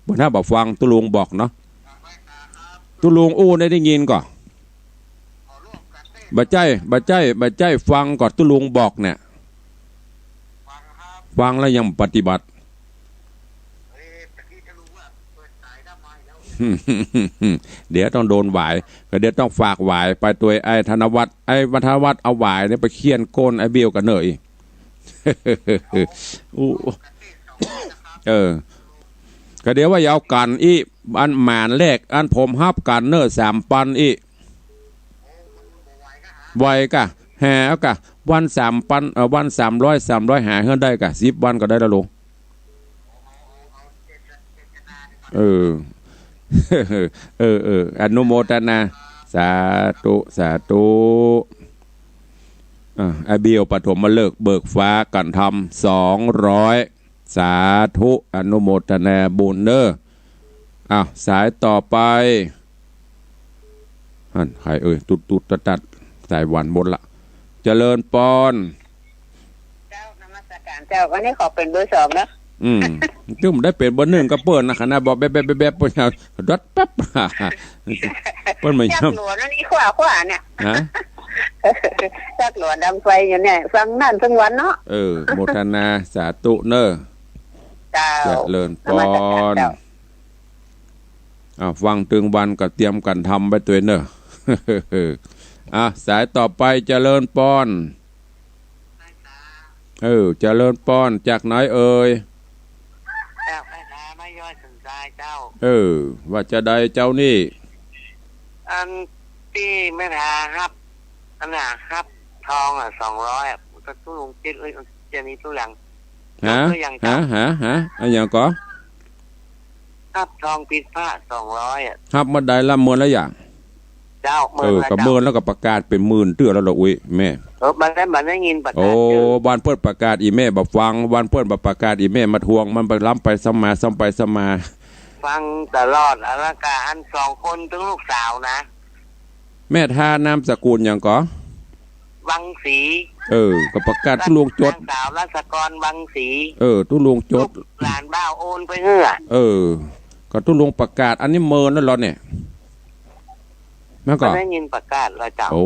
เปิ้นถ้าบ่ฟัง ตุ๊ลุงบอกเนาะ ตุ๊ลุงอู้ได้ ได้ยินก่อ บ่ใจ้ บ่ใจ้ บ่ใจ้ฟังก่อ ตุ๊ลุงบอกเนี่ย ฟังแล้วยังปฏิบัติ เดี๋ยวต้องโดนหวาย ก็เดี๋ยวต้องฝากหวายไปตวยไอ้ธนวัฒน์ ไอ้ธนวัฒน์เอาหวายเนี่ยไปเคี่ยนก้นไอ้เบลกั๋นเน่ออีก อู้ เออ ก็เดี๋ยวว่าอย่าเอากั๋นอี้ อันหมานแรก อันผมฮับกั๋นเน่อ สามปันอี้ ไหวก่ะ หาเอาก่ะ วันสามปัน เอ่อ วันสามร้อย สามร้อย หาหื้อได้ก่ะ สิบวันก็ได้ละลุง เออ เออ เออ อนุโมทนา สาธุ สาธุ อ่ะ ไอ้เบลปฐมฤกษ์เบิกฟ้ากั๋นธรรม สองร้อย สาธุ อนุโมทนาบุญเน่อ อ้าว สายต่อไป หั้น ใผเอ่ย ตุ๊ดตุ๊ดตัดตัด สายหวานหมดละ เจริญปอน เจ้า นมัสการเจ้า วันนี้ขอเป๋นเบอร์สองเนาะ อืม ตึงได้เป๋นเบอร์หนึ่งก็เปิ้นนะ ขนาดบอกแบ๊บแบ๊บแบ๊บแบ๊บ เปิ้นเอาดัดแป๊บ เปิ้นไม่ยอม จักหลวนอันนี้ขวาขวาเนี่ย ฮะ จักหลวนดังไฟอยู่เนี่ย ฟังนั่นทั้งวันเนาะ เออ โมทนา สาธุเน่อ เจ้า เจริญปอน นมัสการเจ้า อ่ะ ฟังตึงวันก็เตรียมกั๋นธรรมไปตวยเน่อ อ่ะ สายต่อไป เจริญปอน เออ เจริญปอน จากไหนเอ่ย จากแม่ทาแม่ย้อยสันทรายเจ้า เออ ว่าจะใดเจ้านี่ อันตี้แม่ทาฮับ อันน่ะ ฮับทองอ่ะ สองร้อยอ่ะ ก็ตุ๊ลุงติ๊ดเอ้ย จะมีตุ๊อย่าง ฮะ ตุ๊อย่าง ฮะ เจ้า ฮะ ฮะ อะหยังก่อ ฮับทองปิ๊ดพระ สองร้อยอ่ะ ฮับเมื่อใดละ เมินแล้วหยัง เจ้า เมิน เออ แล้ว ก็ เจ้า เมินแล้วก็ประกาศเป๋นหมื่นเตื้อแล้วละ อุ๊ย แม่ เออ บ่ได้ บ่ได้ยินประกาศ โอ้ จื้อ บ่านเปิ้นประกาศ อี่แม่บ่ฟัง บ่านเปิ้นบ่ประกาศ อี่แม่มาทวง มันไปล้ำไปซ้ำมา ซ้ำไปซ้ำมา ฟังตลอด อะ แล้วก็อันสองคนตึงลูกสาวนะ แม่ทานามสกุลหยังก่อ วังศรี เออ ก็ประกาศตุ๊ลุงจด นางสาวรัชกร วังศรี เออ ตุ๊ลุงจด ลูกหลานบ่าวโอนไปเหื้อ เออ ก็ตุ๊ลุงประกาศ อันนี้เมินแล้วเหรอเนี่ย แม่ก่อ บ่ได้ยินประกาศแล้วเจ้า โอ้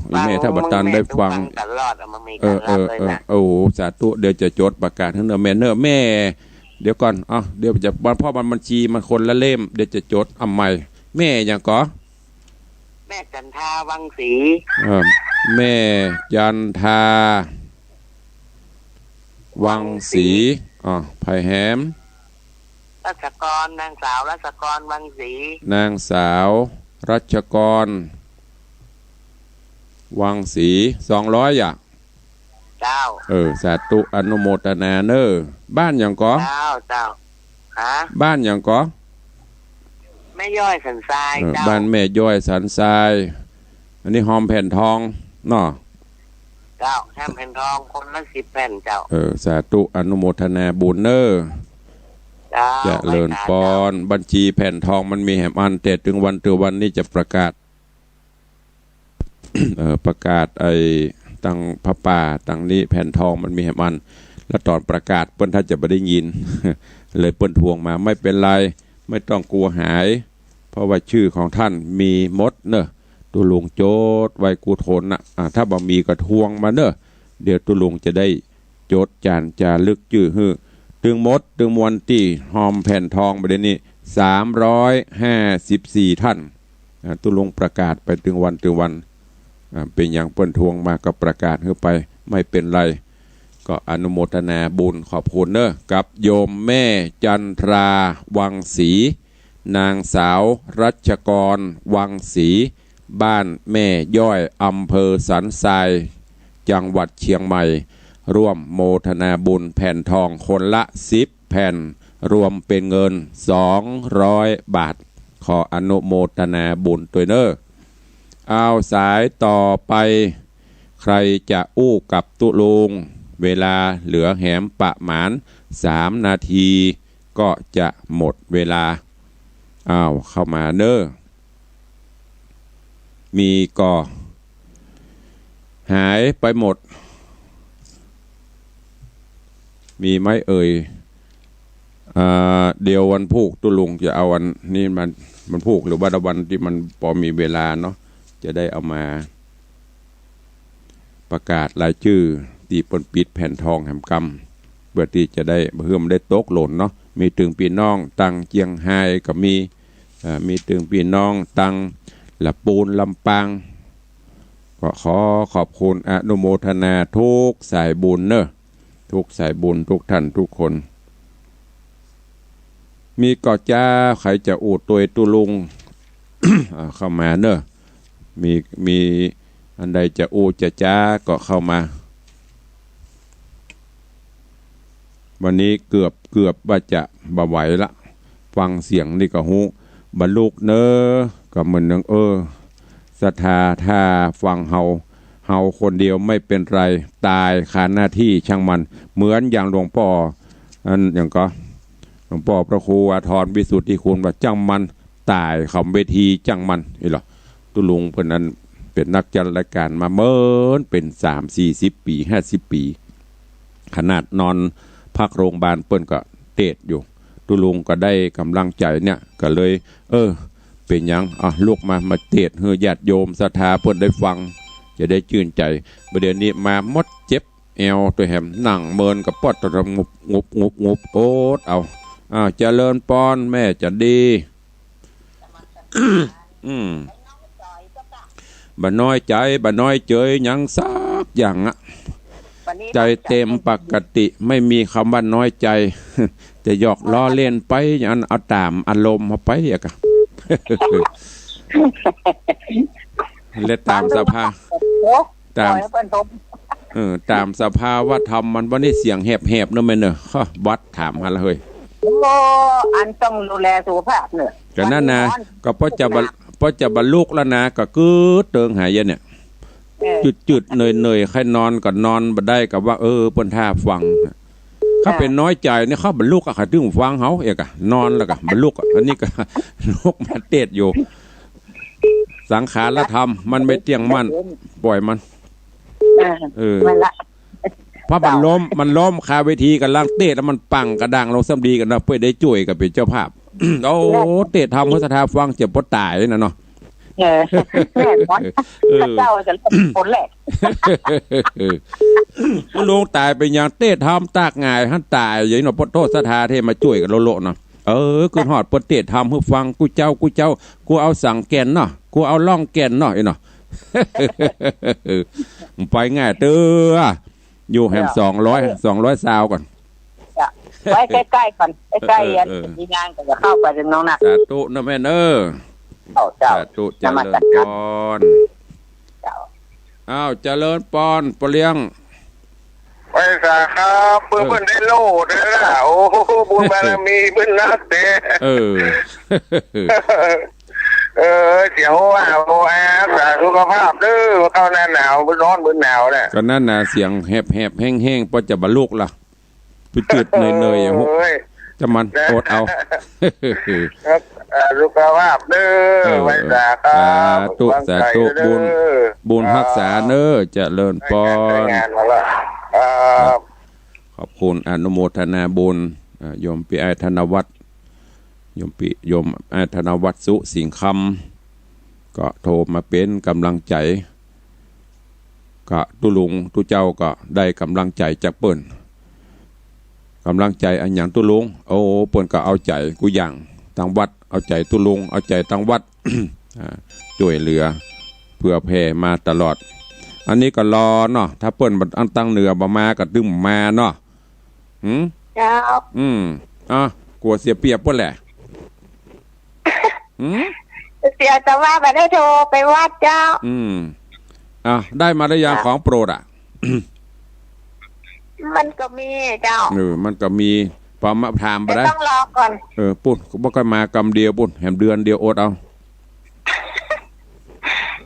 อี่แม่ถ้าบ่ตันได้ฟัง ฟังตลอดอะ มันมี เออ การรับเลยนะ เออ เออ โอ้ สาธุ เดี๋ยวจะจดประกาศหื้อเน่อแม่เน่อ แม่ เดี๋ยวก่อน เอ้า เดี๋ยวจะ เพราะมันบัญชีมันคนละเล่ม เดี๋ยวจะจดเอาใหม่ แม่หยังก่อ แม่จันทา วังศรี เอ่อ แม่จันทา วังศรี วังศรี อ๋อ ไผแหม รัชกร นางสาวรัชกร วังศรี นางสาวรัชกร วังศรี สองร้อย อ่ะ เจ้า เออ สาธุ อนุโมทนาเน่อ บ้านหยังก่อ เจ้า เจ้า ฮะ บ้านหยังก่อ แม่ย้อยสันทราย เออ เจ้า บ้านแม่ย้อยสันทราย อันนี้ฮอมแผ่นทองเนาะ เจ้า แฮมแผ่นทองคนละสิบแผ่นเจ้า เออ สาธุ อนุโมทนาบุญเน่อ เจ้า เจริญปอน บัญชีแผ่นทองมันมีแหมอัน แต่ตึงวัน ตึงวันนี้จะประกาศ เอ่อ ประกาศไอ้ตังผ้าป่าตังนี้แผ่นทองมันมีแหมอัน แล้วต๋อนประกาศเปิ้นถ้าจะบ่ได้ยิน เลยเปิ้นทวงมา ไม่เป็นไร ไม่ต้องกลัวหาย เพราะว่าชื่อของท่านมีหมดเน่อ ตุ๊ลุงจดไว้กู้คนน่ะ อ่า ถ้าบ่มีก็ทวงมาเน่อ เดี๋ยวตุ๊ลุงจะได้ จดจานจารึกจื้อหื้อ ตึงหมดตึงมวลตี้ฮอมแผ่นทองบ่าเดี่ยวนี้ สามร้อยห้าสิบสี่ ท่าน อ่า ตุ๊ลุงประกาศไปตึงวันตึงวัน อ่า เป๋นหยังเปิ้นทวงมาก็ประกาศหื้อไป ไม่เป็นไร ก็อนุโมทนาบุญขอบคุณเน่อ กับโยมแม่จันทรา วังศรี นางสาวรัชกร วังศรี บ้านแม่ย้อย อำเภอสันทราย จังหวัดเชียงใหม่ ร่วมโมทนาบุญแผ่นทองคนละสิบแผ่น รวมเป๋นเงินสองร้อยบาท ขออนุโมทนาบุญตวยเน้อ เอาสายต่อไป ใครจะอู้กับตุ๊ลุง เวลาเหลือแหมประมาณสามนาที ก็จะหมดเวลา อ้าว เข้ามาเน้อ มีก่อ หายไปหมด มีไหมเอ่ย อ่า เดี๋ยววันพูกตุ๊ลุงจะเอาอันนี้มัน วันพูกหรือว่าวันตี้มันปอมีเวลาเนาะ จะได้เอามาประกาศรายจื้อตี้เปิ้นปิดแผ่นทองแหมกำ เปื้อตี้จะได้บ่หื้อมันได้ตกหล่นเนาะ มีตึงปี้น้องตังเจียงฮายก็มี อ่า มีตึงปี้น้องตังละปูนลำปาง ก็ขอขอบคุณอนุโมทนาทุกสายบุญเน้อ ทุกสายบุญทุกท่านทุกคน มีก่อจ้า ใครจะอู้ตวยตุ๊ลุง อ่า เข้ามาเน้อ มี มีอันใดจะอู้จะจ๊าก็เข้ามา วันนี้เกือบ เกือบว่าจะบ่ไหวละ ฟังเสียงนี่ก็ฮู้ บ่ลุกเน้อ ก็เหมือนอย่าง เออ ศรัทธา ถ้าฟังเฮา เฮาคนเดียวไม่เป็นไร ต๋ายคาหน้าตี้ช่างมัน เหมือนอย่างหลวงป้อ อันหยังก็ หลวงป้อพระครูอาทรวิสุทธิคุณว่า จ้างมัน ต๋ายขำเวทีจ้างมัน นี่เหรอ ตุ๊ลุงเปิ้นนั้นเป๋นนักจัดรายการมาเมินเป๋นสามสี่สิบปี๋ ห้าสิบปี๋ ขนาดนอนพักโรงพยาบาลเปิ้นก็เตสน์อยู่ ตุ๊ลุงก็ได้ก๋ำลังใจ๋เนี่ย ก็เลย เออ เป๋นหยัง อ่ะ ลุกมา มาเตสน์หื้อญาติโยมศรัทธาเปิ้นได้ฟัง จะได้จื้นใจ๋ บ่าเดี่ยวนี้มาหมดเจ็บ แอวตวยแหม นั่งเมินก็ปอดตะงุบงุบงุบงุบ โอดเอา อ้าว เจริญปอน แม่จันดี อืม บ่น้อยใจ๋ บ่น้อยเจยหยังสักอย่างอะ ใจ๋เต๋มปกติ ไม่มีกำว่าน้อยใจ๋ จะหยอกล้อเล่นไป อย่างนั้น เอาต๋ามอารมณ์เฮาไปอะกะ และต๋ามสภา โอ้ ต๋าม ปล่อยให้เปิ้นชม เออ ต๋ามสภาวะธรรมมัน วันนี้เสียงแหบๆ เนาะแม่เนาะ ฮะ วัดถามหั้นละเฮ้ย โอ้ อันต้องดูแลสุขภาพเนาะ ก็นั่นนะ วันนี้ฮ้อน ก็ปอจะบ่ ปอจะบ่ลุกแล้วนะ ก็กึ๊ดเติงหายเนี่ย เออ จืดๆ เหนื่อยๆ ใค่นอนก็นอนบ่ได้ ก็ว่า เออ เปิ้นถ้าฟัง ถ้าเป๋นน้อยใจ๋เนี่ย เขาบ่ลุกอะ เขาตึงฟังเฮาเอกอะ นอนแล้วก็บ่ลุกอะ อันนี้ก็ลุกมาเตสน์อยู่ สังขารธรรมมันไม่เตี้ยงมั่น ปล่อยมัน อ่า เออ นั่นละ เพราะมันล้ม มันล้มคาเวทีก๋ำลังเตสน์ แล้วมันปังกระด้างลงซ้ำดีกั๋นนะ เปื้อได้จ้วยกั๋นเป๋นเจ้าภาพ โอ้ เตสน์ธรรมหื้อศรัทธาฟัง เจ็บปอดต๋ายนะเนาะ เออ แม่นบ่ เออ เจ้าจะเล่นคนแรก ตุ๊ลุงต๋ายเป๋นหยัง เตสน์ธรรมตากหงายหั้นต๋าย อย่างนี้เนาะ ปอดโทษศรัทธาเทมาจ้วยกั๋นโละๆ เนาะ เออ กึ๊ดฮอดเปิ้นเตสน์ธรรมหื้อฟัง กู้เจ้า กู้เจ้า กู้เอาสังแก่นเนาะ กู้เอาล่องแก่นเนาะ ไอ้เนาะ ไปง่ายเตื้อ อยู่แหม เออ สองร้อย เออ สองร้อยซาวก่อน จ้ะ ไว้ใก้ๆ ก่อน ใก้ๆ เออ อัน เออ มีงานก็จะเข้าไปเถิงน้องนะ สาธุนะแม่เนาะ เจ้า เจ้า สาธุ นมัสการ เจริญปอน เจ้า อ้าว เจริญปอน ป้อเลี้ยง ไปสาครับ เปิ้น เออ เปิ้นได้โลดแล้วนะ โอ้โห บุญบารมีเปิ้นนักแต๊ เออ เออ เสียงโอ้อา โอ้อา รักษาสุขภาพเด้อ เข้าหน้าหนาว ร้อน มึนหนาวน่ะ ก็นั่นน่ะ เสียงแหบๆ แห้งๆ ปอจะบ่ลุกละ ไปจืดเหนื่อยๆ อะ โอ้ย จะมัน นะ อดเอา ครับ อ่า สุขภาพเด้อ เออ ไว้สาครับ สาธุ สาธุ ตั้งใจเด้อ บุญ บุญ ครับ ฮักษาเน้อ เจริญปอน ได้งานมาละ ครับ ขอบคุณอนุโมทนาบุญ อ่า โยมปี้อ้ายธนวัฒน์ โยมปี้ โยมอ้ายธนวัฒน์ สุสิงห์คำ ก็โทรมาเป๋นก๋ำลังใจ๋ ก็ตุ๊ลุงตุ๊เจ้าก็ได้ก๋ำลังใจ๋จากเปิ้น ก๋ำลังใจ๋อะหยังตุ๊ลุง โอ้ เปิ้นก็เอาใจ๋กู้อย่าง ตังวัด เอาใจ๋ตุ๊ลุง เอาใจ๋ตังวัด อ่า จ้วยเหลือ เผื่อแผ่มาตลอด อันนี้ก็รอเนาะ ถ้าเปิ้นบ่ อันตังเหนือบ่มาก็ตึงมาเนาะ หืม เจ้า อืม อ่ะ กั๋วเสียเปรียบเปิ้นแหละ หืม เสียแต่ว่าบ่ได้โทรไปวัดเจ้า อืม อ่ะ ได้มาหรือยัง เจ้า ของโปรดอ่ะ มันก็มีเจ้า เออ มันก็มี ปอมาถามบ่ได้ แต่ต้องรอก่อน เออ ปุ้น บ่ค่อยมากำเดียวปุ้น แหมเดือนเดียวอดเอา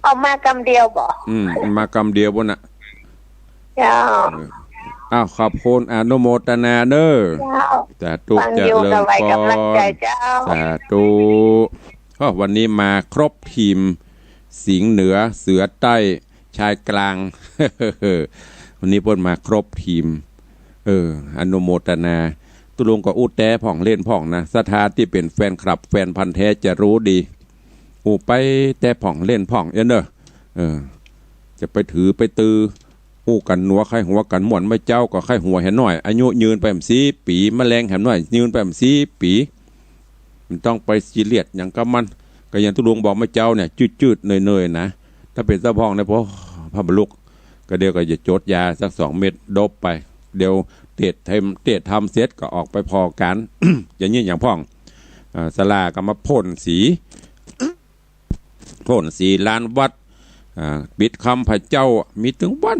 เอามากำเดียวบ่ อืม มากำเดียวปุ้นน่ะ เจ้า เออ อ้าว ขอบคุณ อนุโมทนาเน้อ เจ้า สาธุ ฟังอยู่ เจริญ ก็ไว้กำลังใจ พร เจ้า สาธุ ก็วันนี้มาครบทีม สิงห์เหนือ เสือใต้ ชายกลาง วันนี้เปิ้นมาครบทีม เออ อนุโมทนา ตุ๊ลุงก็อู้แต๊พ่องเล่นพ่องนะ ศรัทธาตี้เป๋นแฟนคลับ แฟนพันธุ์แท้จะรู้ดี อู้ไปแต๊พ่องเล่นพ่องเอี้ยเน้อ เออ จะไปถือไปตือ อู้กั๋นหนัวใค่หัวกั๋นม่วน แม่เจ้าก็ใค่หัวแหมหน้อย อายุยืนไปแหมสี่ปี๋ แมลงแหมหน้อย ยืนไปแหมสี่ปี๋ บ่ต้องไปซีเรียสหยังกับมัน ก็อย่างตุ๊ลุงบอกแม่เจ้าเนี่ย จืดๆ เนยๆ นะ ถ้าเป๋นเจ้าพ่องเนี่ย โอ้ พระบรรลุ ก็เดี๋ยวก็จะจดยาสักสองเม็ด ดบไป เดี๋ยวเตศน์ทำ เตศน์ทำเสร็จก็ออกไปผ่อก๋าน อย่างนี้อย่างพ่อง อ่า ศาลาก็มาพ่นสี พ่นสีลานวัด อ่า ปิดคำพระเจ้า มีตึงวัน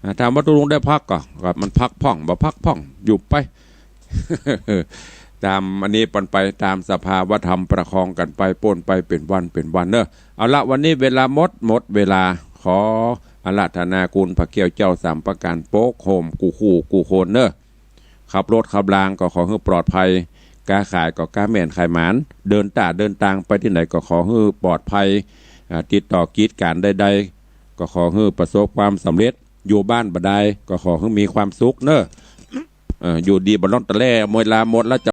อ่า ถามว่าตุ๊ลุงได้พักก่อ ก็มันพักพ่อง บ่พักพ่อง อยู่ไป ต๋ามอันนี้ปันไป ต๋ามสภาวะธรรมประคองกั๋นไป ป้นไปเป๋นวันเป๋นวันเน้อ เอาละ วันนี้เวลาหมด หมดเวลา ขออาราธนาคุณพระเกี้ยวเจ้าสามประก๋าน ปกโฮมกู้คู่กู้คนเน้อ ขับรถขับลางก็ขอหื้อปลอดภัย ก๊าขายก็ก๊าแม่นขายหมาน เดินต้าเดินตางไปตี้ไหนก็ขอหื้อปลอดภัย อ่า ติดต่อกีดก๋านใดๆ ก็ขอหื้อประสบความสำเร็จ อยู่บ้านบ่ดายก็ขอหื้อมีความสุขเน้อ เออ อยู่ดีบ่ล่อนตะแล่ เวลาหมดแล้ว